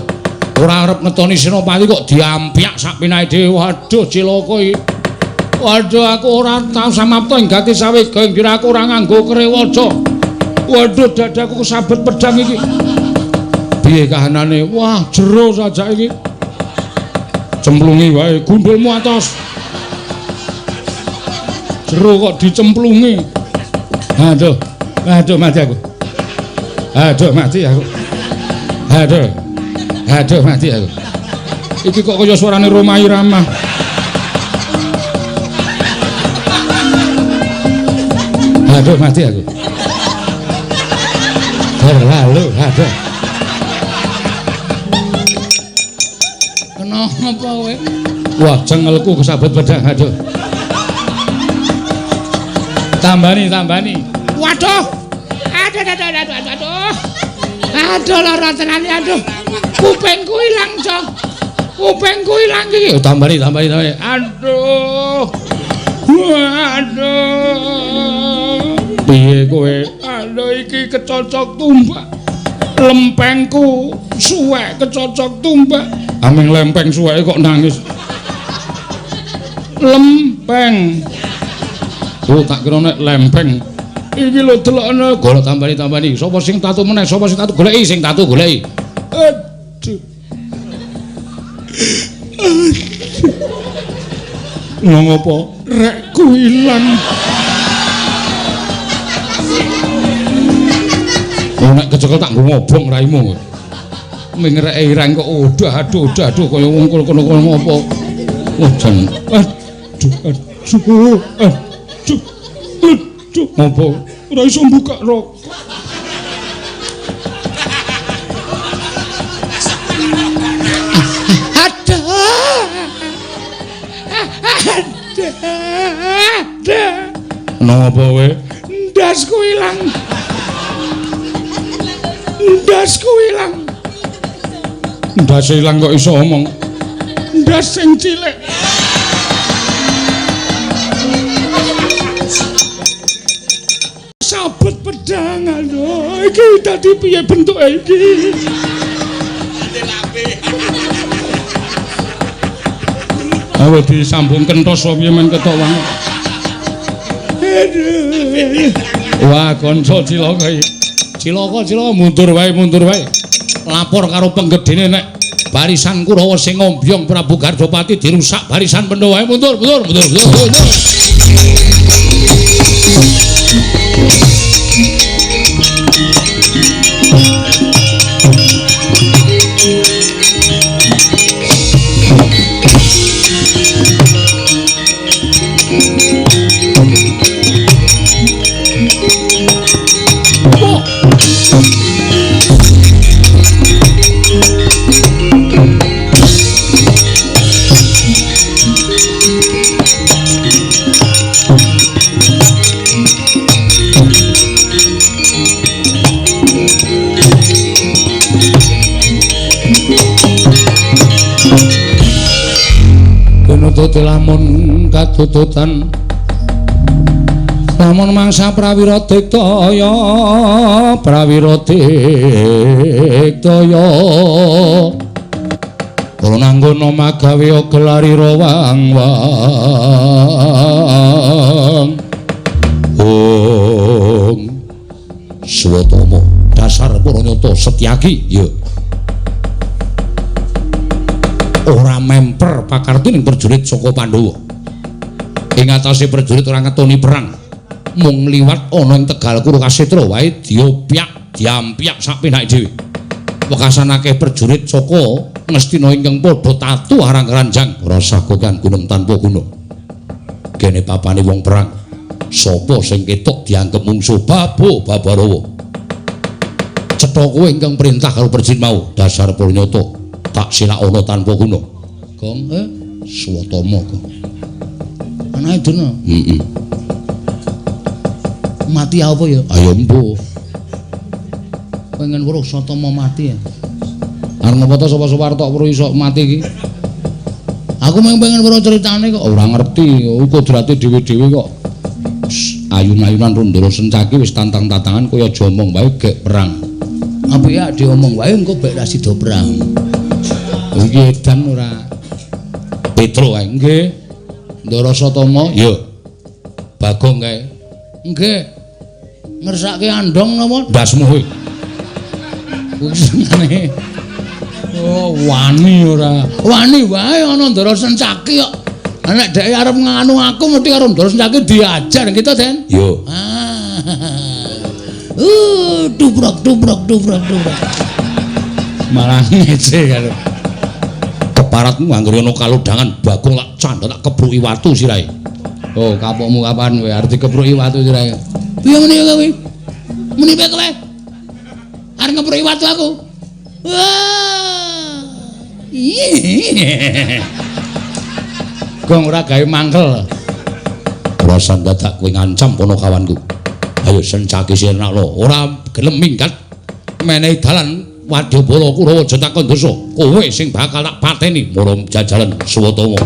Ora arep ngetoni Senopati kok diampyak sak pinake dhewe. Waduh, cilaka iki. Waduh, aku ora tau samapta ing gati sawega ing aku ora nganggo krewaja. Waduh, dadaku kesabet pedang iki. Piye kahanane? Wah, jero saja iki. Cemplungi wae gundulmu atos. Jero kok dicemplungi. Aduh, aduh mati aku. Aduh mati aku. Aduh. Aduh mati aku. Iki kok kaya suarane Rhoma Irama. Aduh mati aku. Terlalu aduh. Kenapa kowe? Wah, cengelku kesabet pedang aduh. Tambani, tambani. Waduh. Aduh aduh aduh aduh aduh. Aduh lara tenan aduh. Kupingku ilang, Cok. Kupingku ilang iki. Oh, tambani, tambani, tambani. Aduh. Aduh. Piye kowe? Aduh iki kecocok tumbak. Lempengku suwek kecocok tumbak. Aming lempeng suweke kok nangis. Lempeng. Oh, tak kira nek lempeng. Iki lho delokne. Golek tambani tambani. Sapa sing tatu meneh? Sapa sing tatu goleki? Sing tatu goleki. Aduh. Ngomong apa? Rekku ilang. Oh, nek kecekel tak nggo ngobong raimu. Ming reke ireng kok udah aduh udah aduh kaya wong kono kono ngopo. Wah jan. Aduh aduh aduh. Aduh. Ngopo? Ora iso buka rokok. Aduh. Napa kowe? Ndasku ilang. Ndasku ilang. Ndas ilang kok iso omong. Ndas sing cilik. Sabet pedang aduh, iki dadi piye bentuke iki? Awe disambung kentos piye men ketok wanget. Aduh. Wah, kanca cilaka iki. Cilaka, cilaka mundur wae, mundur wae. Lapor karo penggedene nek barisan Kurawa sing ngombyong Prabu Gardapati dirusak barisan Pandhawa wae mundur, mundur, mundur, mundur, mundur. Tuti lamun katututan lamun mangsa prawira diktaya prawira diktaya kula nanggono magawe gelarira wang wang ong Swatama dasar Puranyata Setyaki ya ora memper pakarti ning prajurit saka Pandhawa. Ing atase prajurit ora ngetoni perang. Mung liwat ana ing Tegal Kurukasetra wae diopyak, diampyak sak penake dhewe. Wekasan akeh prajurit saka Ngastina ingkang padha tatu arang ranjang rasa kokan gunung tanpa guna. Kene papane wong perang. Sapa sing ketok dianggep mungsuh Babu Babarawa. Cetha kowe ingkang perintah karo prajurit mau dasar Puranyata. Tak silakana tanpa guna. Gong, Swatama gong. Anake Durna. Heeh. Mati apa ya? Ayo mbuh. Pengen weruh Swatama mati ya. Arep ngapa to sapa-sapa arep tok weruh iso mati iki? Aku mung pengen weruh ceritane kok. Ora ngerti, kodrate dhewe-dhewe kok. Ayun-ayunan Rundara Sencaki wis tantang-tantangan kaya aja omong wae gek perang. Apik ya diomong wae engko bek ra sida perang. Iki edan ora. Petro kae nggih. Ndara Satama ya. Bagong kae. Nggih. Ngersake andong napa? Ndasmu kowe. Senengane. Oh, wani ora. Wani wae ana Ndara Sencaki kok. Nek dheke arep nganu aku mesti karo Ndara Sencaki diajar kita, Den. Yo. Dubrok dubrok dubrok dubrok. Malah ngece karo. Keparatmu anggere ana kalodhangan Bagong lak candha tak kepruki watu sirahe. Oh, kapokmu kapan kowe arep dikepruki watu sirahe? Piye muni kowe? Muni piye kowe? Arep ngepruki watu aku. Wah. Gong ora gawe mangkel. Rasan dadak kowe ngancam ponokawanku. Ayo Sencaki sirnaklo, ora gelem minggat menehi dalan wadyabala Kurawa aja takon dosa. Kowe sing bakal tak pateni mara jajalan Swatama.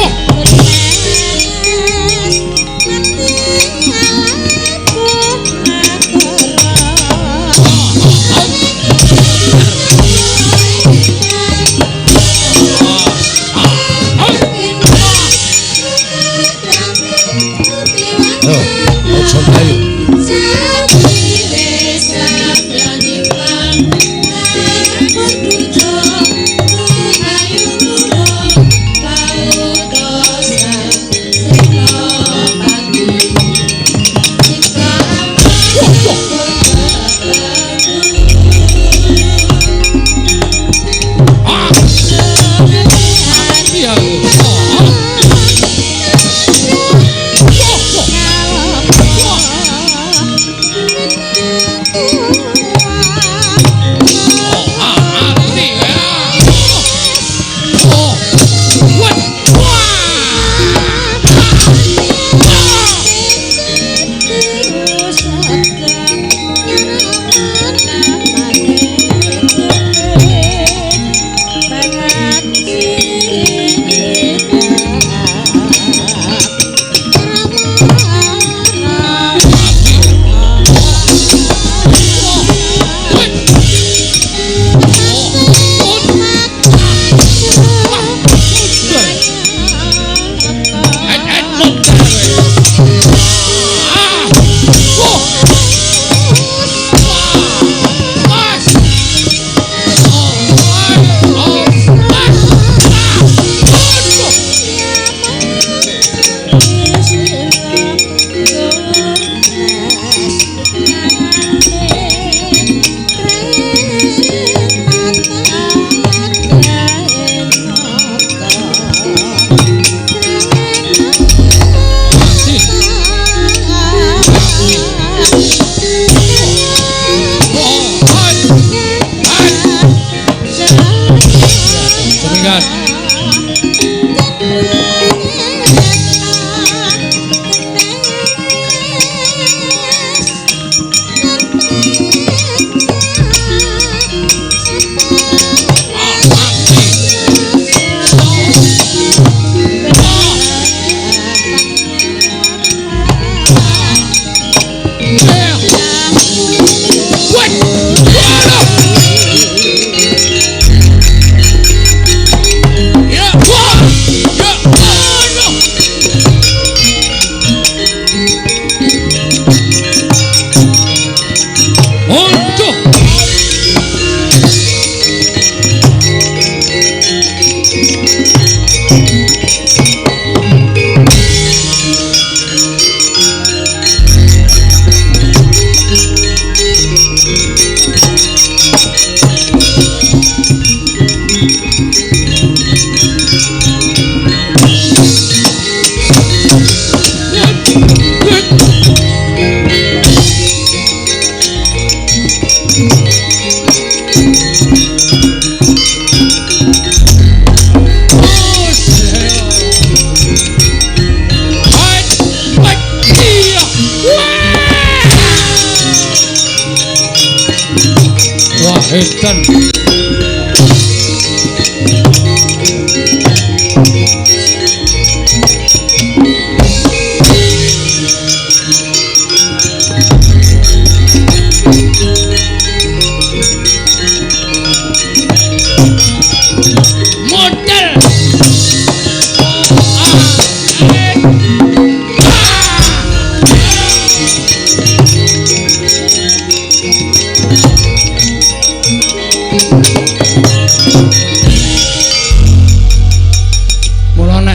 Yeah. Ayo, aja mlayu.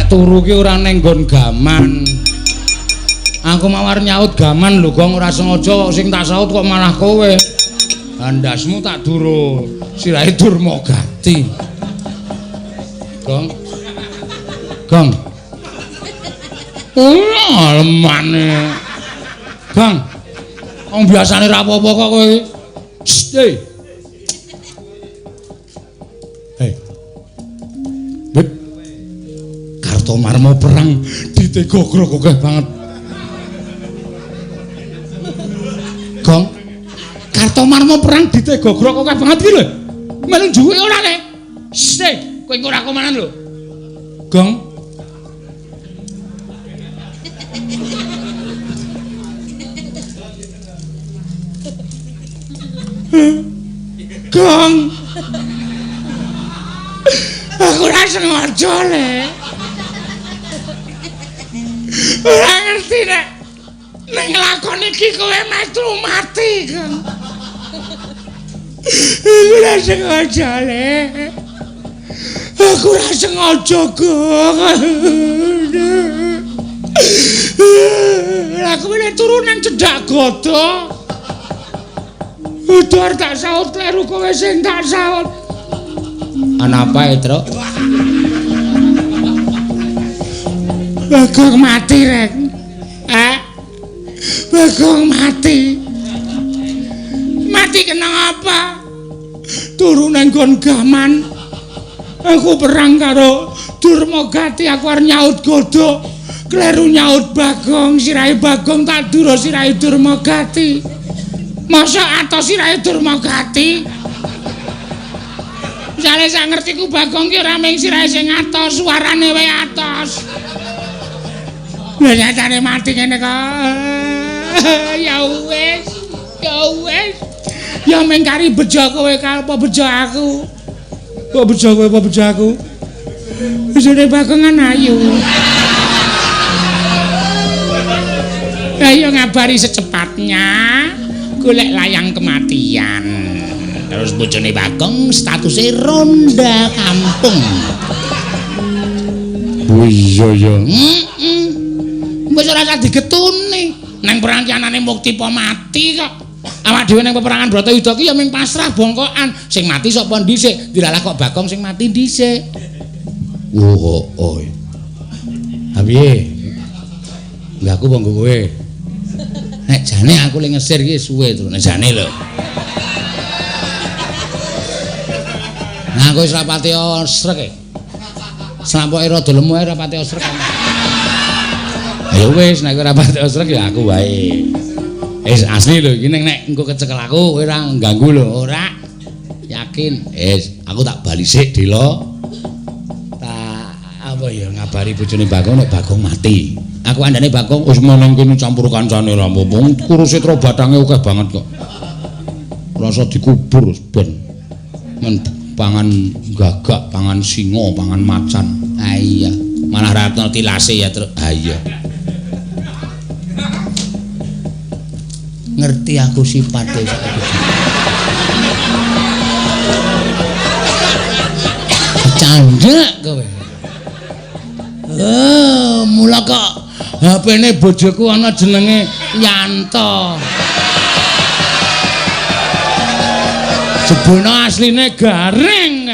Turu ki ora ning nggon gaman. Aku mau arep nyaut gaman lho, Gong, ora sengaja sing tak saut kok malah kowe. Andasmu tak duro, sirahe Durmagati. Gong. Gong. Ora lemane. Gong. Wong biasane ra apa-apa kok kowe iki. Shh. Hei. Beb. Kartomarma perang ditegogrok akeh banget. Gong. Kartomarma perang ditegogrok akeh banget iki lho. Melu njuwe ora le? Shh, kowe engko ora komanan lho. Gong. Gong. Aku ora sengaja le. Ora ngerti nek Ning lakon iki kowe metru mati, Kang. Aku ora sengaja, Le. Aku ora sengaja, Gong. Aku wis turu nang cedhak godho. Udur tak saut kleru kowe sing tak saut. Ana apa, Truk? Bagong mati, Rek. Bagong mati. Mati kena apa? Turu nang nggon gaman. Aku perang karo Durmagati, aku arep nyaut godho. Kleru nyaut Bagong, sirahe Bagong tak dura sirahe Durmagati. Masa atos sirahe Durmagati? Misale sak ngertiku Bagong ki ora mung sirahe sing atos, suarane wae atos. Lah nyatane mati ngene kok. Ya wis, ya wis. Ya mung kari bejo kowe apa bejo aku? Kok bejo kowe apa bejo aku? Bojone Bagong kan ayu. Ayo ngabari secepatnya golek layang kematian. Terus bojone Bagong statusé ronda kampung. Oh iya ya. Heeh. Wis ora usah digetuni. Nang perangkianane Muktipa mati kok. Awak dhewe nang peperangan Bratayuda ki ya mung pasrah bongkokan. Sing mati sapa dhisik? Dilalah kok Bagong sing mati dhisik. Oh, oh. Ha piye? Lha aku apa nggo kowe? Nek jane aku le ngesir iki suwe to, nek jane lho. Nah, aku wis rapati osrek e. Slampoke rada lemu ae rapati osrek. Ayo wis nek ora pati osrek ya aku wae. Wis asli lho iki nek engko kecekel aku kowe ora ngganggu lho, ora. Yakin. Wis, aku tak bali sik Dela. Tak apa ya ngabari bojone Bagong nek Bagong mati. Aku andane Bagong wis meneng kene campur kancane ra apa-apa. Kurusetra bathange akeh banget kok. Rasa dikubur ben. Men pangan gagak, pangan singa, pangan macan. Ah iya, malah ratno tilase ya, Truk. Ah iya. Ngerti aku sipate saiki. Candhak kowe. Oh, mula kok HP-ne bojoku ana jenenge Yanto. Jebulno asline garing.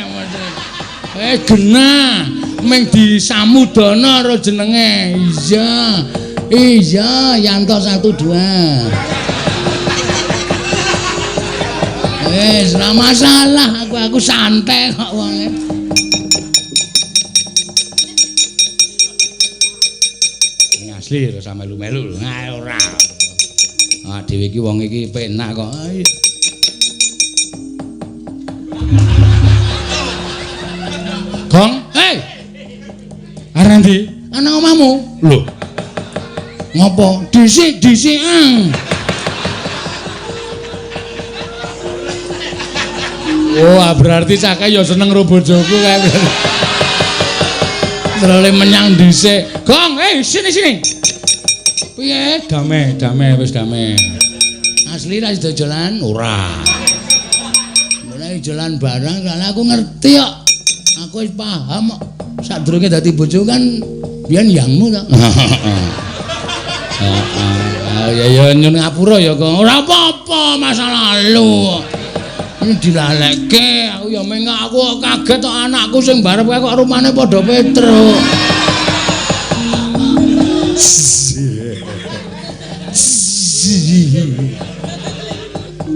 Genah mung disamudana karo jenenge. Iya. Iya, Yanto 1 2. Wis, ora masalah, aku santai kok wonge. Ini asli lho sama melu-melu lho. Nah, ora. Ah, dhewe iki wong iki penak kok. Gong, hei. Arep ndi? Ana omahmu. Lho. Ngopo? Dhisik-dhisikan. Wah, berarti cake ya seneng karo bojoku kae. Terlalu menyang dhisik. Gong, sini sini. Piye? Dame, dame wis dame. Asli ra sida jalan? Ora. Mulai jalan barang soalnya aku ngerti kok. Aku wis paham kok. Sadurunge dadi bojo kan biyen yangmu to. Heeh. Ya ya nyun ngapura ya kok. Ora apa-apa masa lalu. Ini dilalekke, aku ya mengak aku kaget kok anakku sing barep kae kok rumane padha Petruk.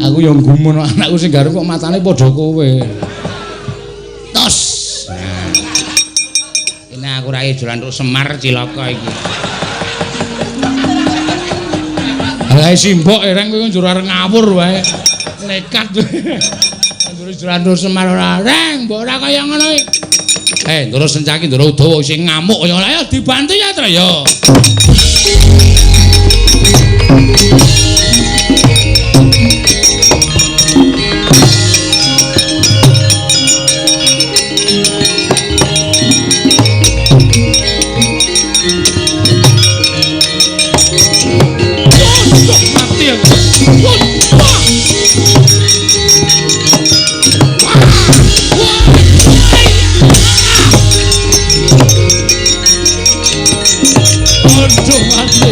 Aku ya gumun anakku sing garep kok matane padha kowe. Tos. Nah. Ini aku ra ijolan tuk Semar cilaka iki. Lah simbok ereng kowe njur arep ngawur wae. Nekat. Njur ijolan tuk Semar ora reng, mbok ora kaya ngono iki. Ndoro Sencaki Ndoro Udawa sing ngamuk kaya ayo dibantu ya, Tru ya.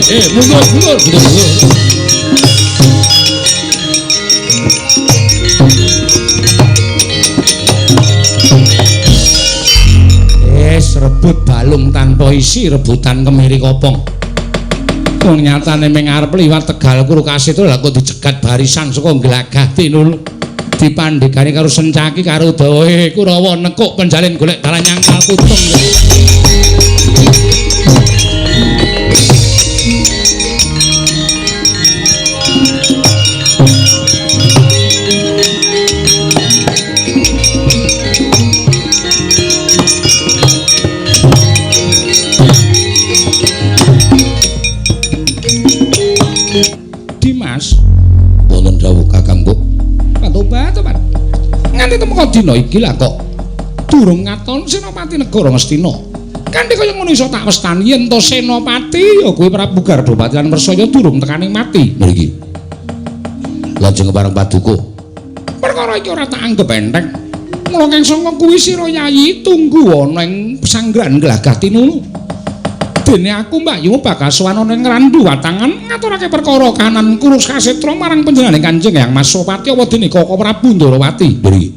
Mundur mundur mundur. Wis rebut balung tanpa isi, rebutan kemiri kopong. Wong nyatane ming arep liwat Tegal Kurukasitra lha kok dicegat barisan saka Glagah Tinul. Dipandhegani karo Sencaki karo Dawe Kurawa nekuk penjalin golek dalan nyangkal kutung. Dimas, wonten dawuh Kakang Mbok. Patobat-tobat. Nganti temeka dina iki lah kok durung ngaton Senopati Negara Ngastina. Kanthi kaya ngono iso tak westani yen to Senopati ya kuwi Prabu Gardapati lan Mersaya durung tekaning mati mriki. Lajeng kepareng paduka. Perkara iki ora tak anggep enteng. Mula kang sanga kuwi sira Yayi tunggu ana ing sanggrahan Glagah Tinulu. Dene aku Mbak Yu bakal sowan ana ing Randu Watangan ngaturake perkara kahanan Kurukasetra marang panjenengane Kanjeng Hyang Mas Sopati apa dene Kaka Prabu Ndorowati. Mriki.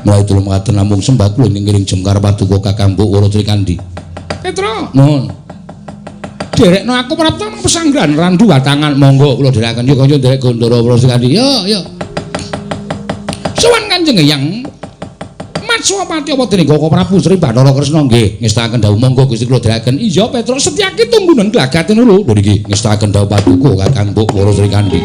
Mulai tulung mekaten namung sembah kula ing ngiring jemkar paduka Kakang Mbok Wara Srikandhi. Petra, nuwun. Derekno aku prapta nang pesanggrahan Randu Watangan, monggo kula dherekaken yo kanca nderek Gondoro Wara Srikandhi. Yo yo. Sowan Kanjeng Hyang Matswapati apa dene Kaka Prabu Sri Bathara Kresna nggih ngestakaken dawuh monggo Gusti kula dherekaken. Iya Petra Setyaki tunggunen Glagah Tinulu. Lho niki ngestakaken dawuh paduka Kakang Mbok Wara Srikandhi.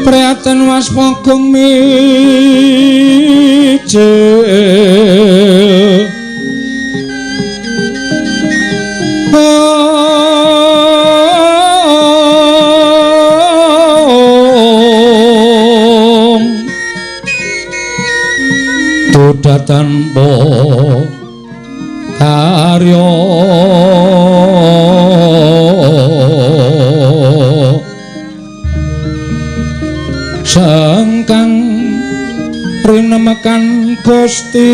Prihatin waspagung mijil Duda tanpa karya sangkang rinemekan Gusti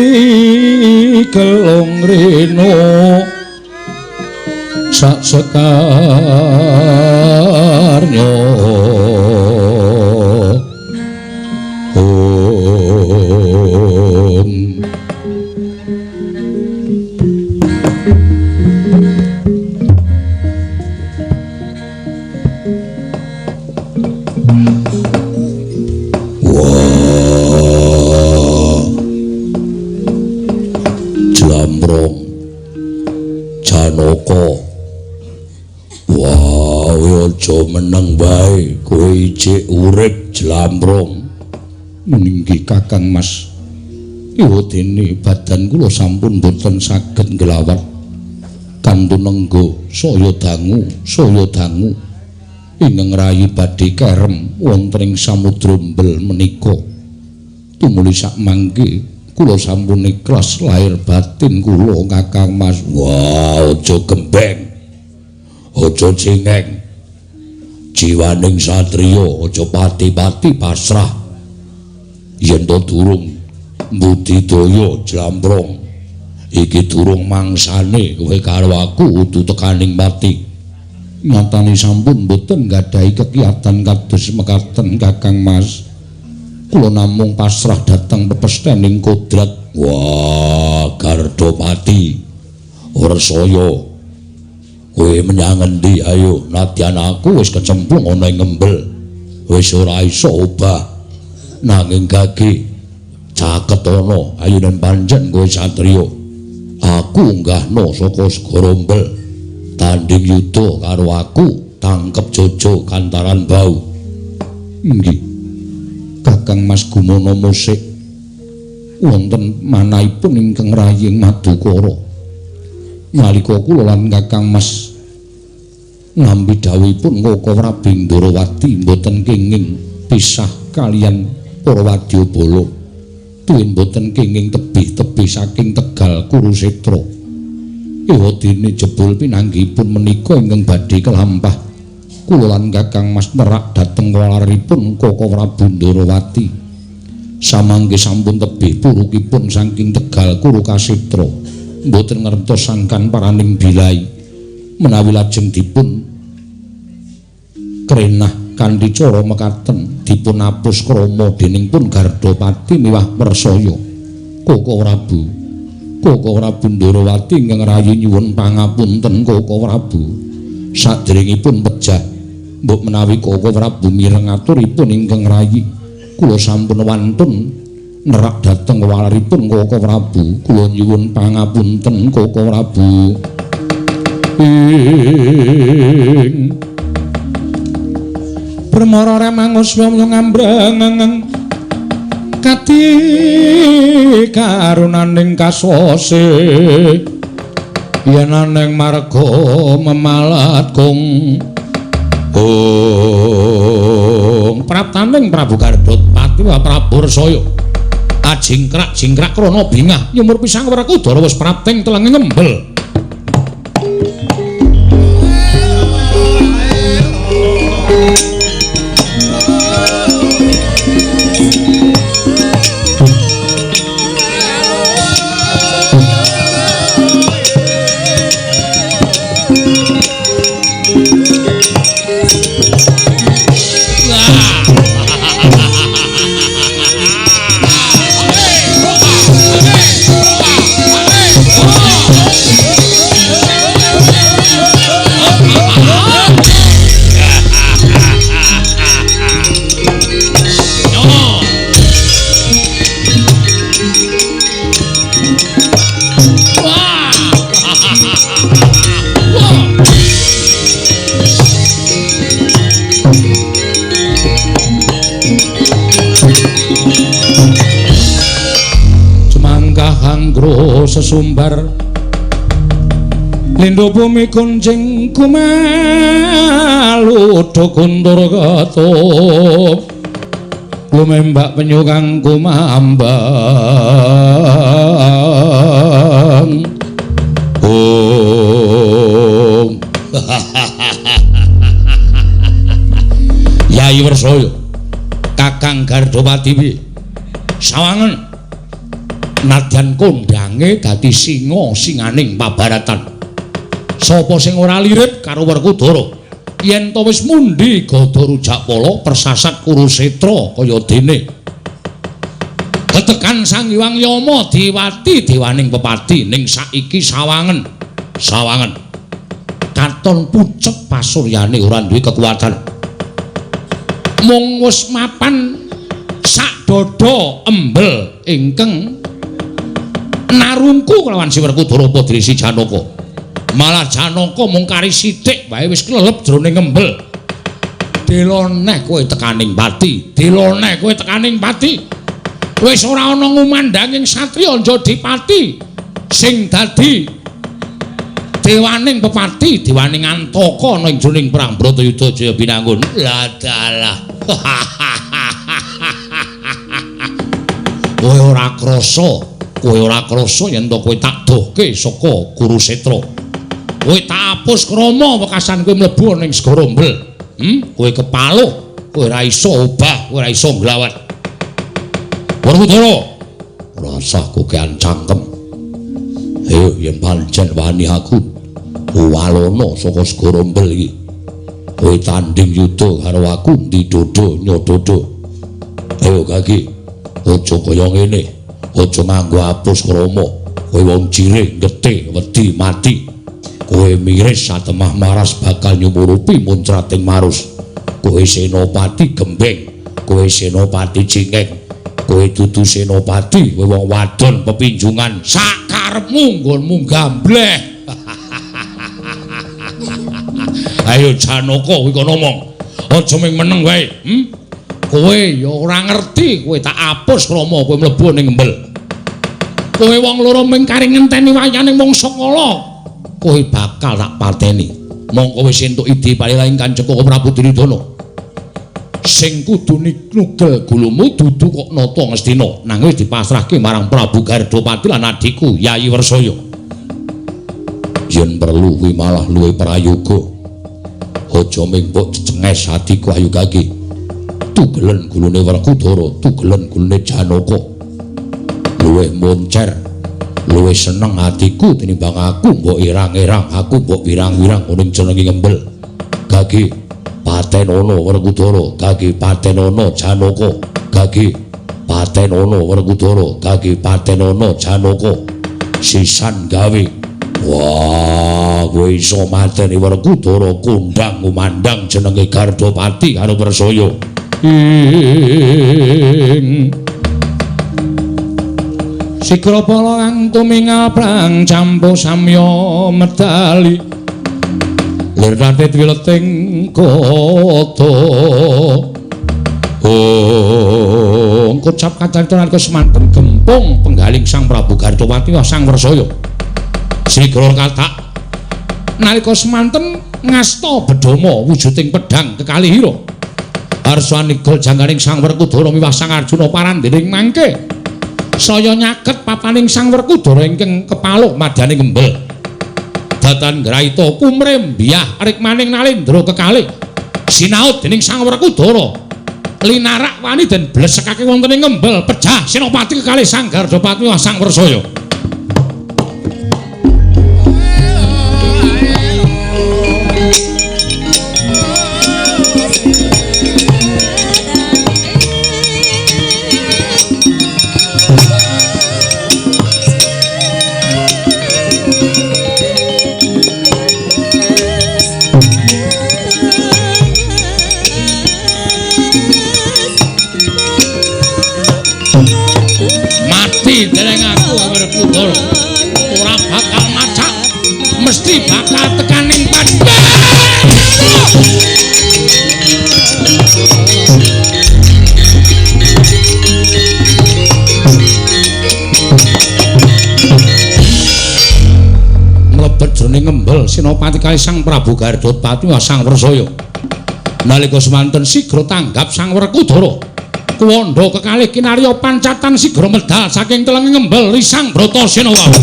Gelung Rino sak sekarnya. Om. Jlambrong Janaka, wah aja meneng wae kowe ijik urip Jlambrong. Nggih Kakang Mas, iwadene badan kula sampun boten saged nglawat. Kantun nenggo saya dangu ingkang rayi badhe kerem wonten ing samudra mbel menika. Tumuli sakmangke kula sampun ikhlas lahir batin kula Kakang Mas. Wah, aja gembeng. Aja cengeng. Jiwaning satriya aja pati-pati pasrah. Yen to durung mbudidaya jlambrong, iki durung mangsane kowe karo aku kudu tekaning pati. Nyatane sampun mboten nggadahi kekiyatan kados mekaten Kakang Mas. Kula namung pasrah dhateng pepesthening kodrat. Wah, Gardapati Warsaya, kowe menyang endi? Ayo, nadyan aku wis kecemplung ana ing ngembel, wis ora iso obah. Nanging gage caket ana, ayo nen pancen kowe satriya. Aku unggahno saka segara mbel, tanding yuda karo aku, tangkep jojo kantaran bau. Inggih. Kakang Mas Gumono musik wonten manahipun ingkang raying Madukara. Nalika kula lan Kakang Mas nampi dawuhipun Kaka Prabu Ndorowati mboten kenging pisah kalian para wadyabala, tuwin mboten kenging tebih-tebih saking Tegal Kurusetra. Ewa dene jebul pinanggihipun menika ingkang badhe kelampah. Kula lan Kakang Mas nerak dhateng walaripun Kaka Prabu Ndorowati. Samangke sampun tebih purukipun saking Tegal Kurukasetra, mboten ngertos sangkan paraning bilai menawi lajeng dipun krenah kanthi cara mekaten dipun hapus krama dening pun Gardapati miwah Mersaya. Kaka Prabu, Kaka Prabu Ndorowati ingkang rayi nyuwun pangapunten Kaka Prabu. Saderengipun pejah mbok menawi Kaka Prabu mireng aturipun ingkang rayi, kula sampun wantun nerak dhateng walaripun Kaka Prabu. Kula nyuwun pangapunten Kaka Prabu. Ing Permara remangus wong ngambreng kati karunaning kasose yen aneng marga memalat kung ong praptaning Prabu Gardapati wa Prabu Warsaya ajingkrak jingkrak krana bingah nyumur pisang Werkudara wis prapting telenge ngembel. Sesumbar lindo bumi kuncing kumaludo kuntur ketup lumembak penyu kang kumambang. Om Yai Warsaya, Kakang Gardapati piye? Sawangen nadyan kondhange dadi singa singaning pabaratan. Sapa sing ora lirip karo Werkudara? Yen to wis mundhi gada Rujakpala persasat Kurusetra kaya dene. Tetekan Sang Hyang Yama diwati dewaning pepadi ning saiki sawangen. Sawangen. Katon pucet pasuryane ora duwe kekuatan. Mung wis mapan sak dada embel ingkang narungku kelawan si Werkudara Padri si Janaka. Malah Janaka mung kari sithik wae wis klelep jroning embel. Deloneh kowe tekaning pati, deloneh kowe tekaning pati. Wis ora ana ngumandhanging satriya Njadipati sing dadi Dewaning pepati, dewaning antaka ana ing jroning perang Bratayuda Jaya Binangun. Lah dalah. Kowe ora krasa, kowe ora krasa yen to kowe tak dohke saka Kurusetra. Kowe tak apus krama wekasan kowe mlebu ana ing segara Mbel. Kowe kepaluh, kowe ora iso obah, kowe ora iso nglawat. Werkudara, ora usah kokean cangkem. Ayo yen pancen wani aku walana saka segara Mbel iki. Kowe tanding yuda karo aku ndi dodo nyododo. Ayo Gagi. Aja kaya ngene, aja nganggo apus krama. Kowe wong jirih getih wedi mati. Kowe miris satemah maras bakal nyumurupi muncrating marus. Kowe senopati gembeng, kowe senopati cingeng, kowe dudu senopati, kowe wong wadon pepinjungan sakarepmu nggonmu gambleh. Ayo Janaka kowe kono ngomong. Aja mung meneng wae. Kowe ya ora ngerti, kowe tak apus krama kowe mlebu ning ngembel. Kowe wong loro mung kari ngenteni wayane mangsa kala, kowe bakal tak pateni. Mongko wis entuk ide palilahing Kanjeng Koko Prabu Duryudana. Sing kudu nugel gulumu dudu kok nata Ngastina, nanging dipasrahke marang Prabu Gardapati lan adhiku Yayi Wersaya. Yen perlu kuwi malah luwih prayoga. Aja mung mbok cenges atiku ayu kaki. Tugelen gulune Werkudara, tugelen gulune Janaka. Luwih moncer, luwih seneng atiku tinimbang aku mbok irang-irang, aku mbok wirang-wirang ning jenenge ngembel. Gagi patenono Werkudara, gagi patenono Janaka, gagi patenono Werkudara, gagi patenono Janaka. Sisan gawe. Wah, kowe iso mateni Werkudara kondang kumandang jenenge Gardapati karo Wersaya. Ing sigra pala kang tumingal prang campo samya medali lir ratit wileting kota. Oh, kocap kacarita nalika semanten gempung penggaling Sang Prabu Gardapati Sang Wersaya. Sigra katak nalika semanten ngasta bedama wujuding pedhang kekalih ira. Arsanigol jangganing Sang Werkudara miwah Sang Arjuna parandening mangke saya nyaket papaning Sang Werkudara ingkang kepaluh madyaning ngembel. Datan ngraita kumrembyah rikmaning Nalendra kekalih sinaut dening Sang Werkudara linarak wani den blesekake wonten ing ngembel pejah senopati kekalih Sang Gardapati miwah Sang Wersaya. Dereng aku Werkudara ora bakal macak, mesti bakal tekaning padang. Mlebet jroning ngembel senopati kalih Sang Prabu Gardapati Sang Wersaya. Nalika semanten sigra tanggap Sang Werkudara. Kuwandha kekalih kinarya pancatan sigra medal saking telenge ngembel risang Bratasena wau.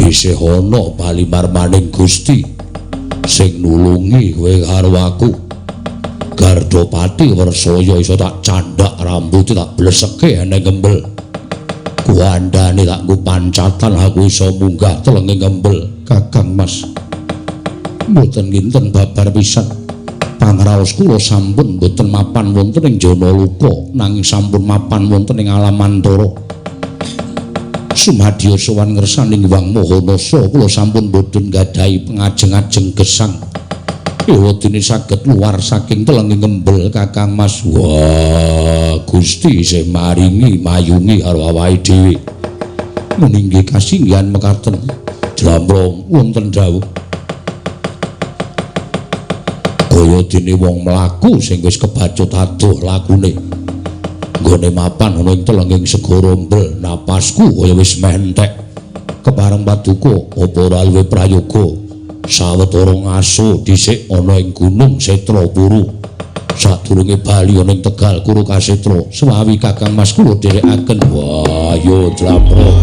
Isih ana palimarmaning Gusti sing nulungi kowe karo aku. Gardapati Wersaya iso tak candhak rambute tak bleseke eneng ngembel. Kuandane tak nggo pancatan aku iso munggah telenge ngembel. Kakang Mas, mboten kinten babar pisan. Pangraos kula sampun mboten mapan wonten ing Jana Loka, nanging sampun mapan wonten ing alam Antara. Sumadya sowan ngersaning Hyang Maha Nasa kula sampun boten gadahi pengajeng-ajeng gesang. Ewadene saged luar saking telenging ngembel Kakang Mas. Wah, Gusti isih maringi mayungi karo awake dhewe. Meninggi kasinggihan mekaten. Jlambrong wonten dawuh. Kaya dene wong mlaku sing wis kebacut adoh lakune. Nggone mapan ana ing telenging segara mbel, napasku kaya wis meh entek. Kepareng paduka apa ora luwih prayoga sawetara ngaso dhisik ana ing Gunung Setrapuru. Sadurunge bali ana ing Tegal Kuru Kasetra, suwawi Kakang Mas kula dherekaken. Wah, yo jlambrong.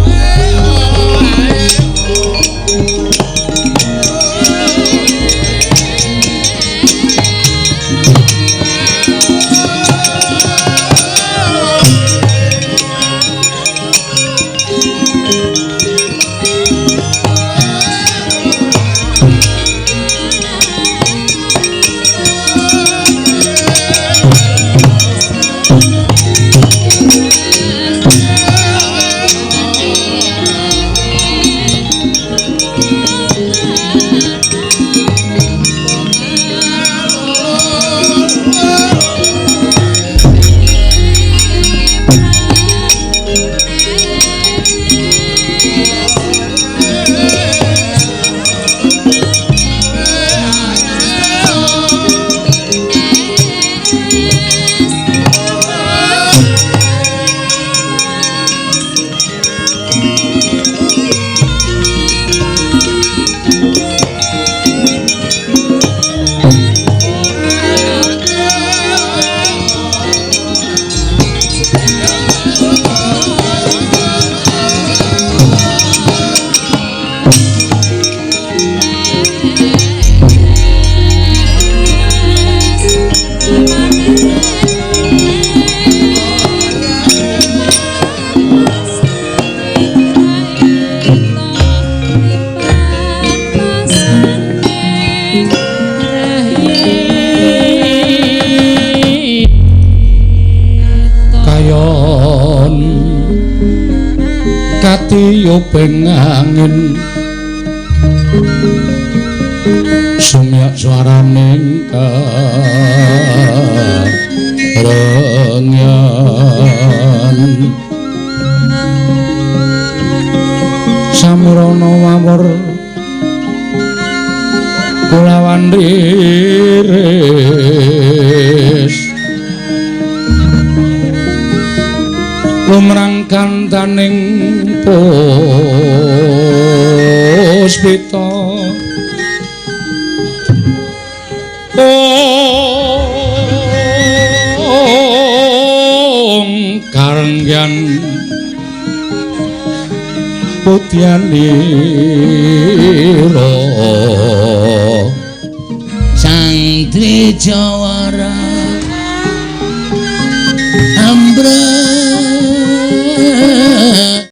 Katiyuping angin sumyak swaraning karengyan samirana wawur kulawan riris lumrang kantaning puspita ong karengyan putyanira Sang Dwijawara ambrek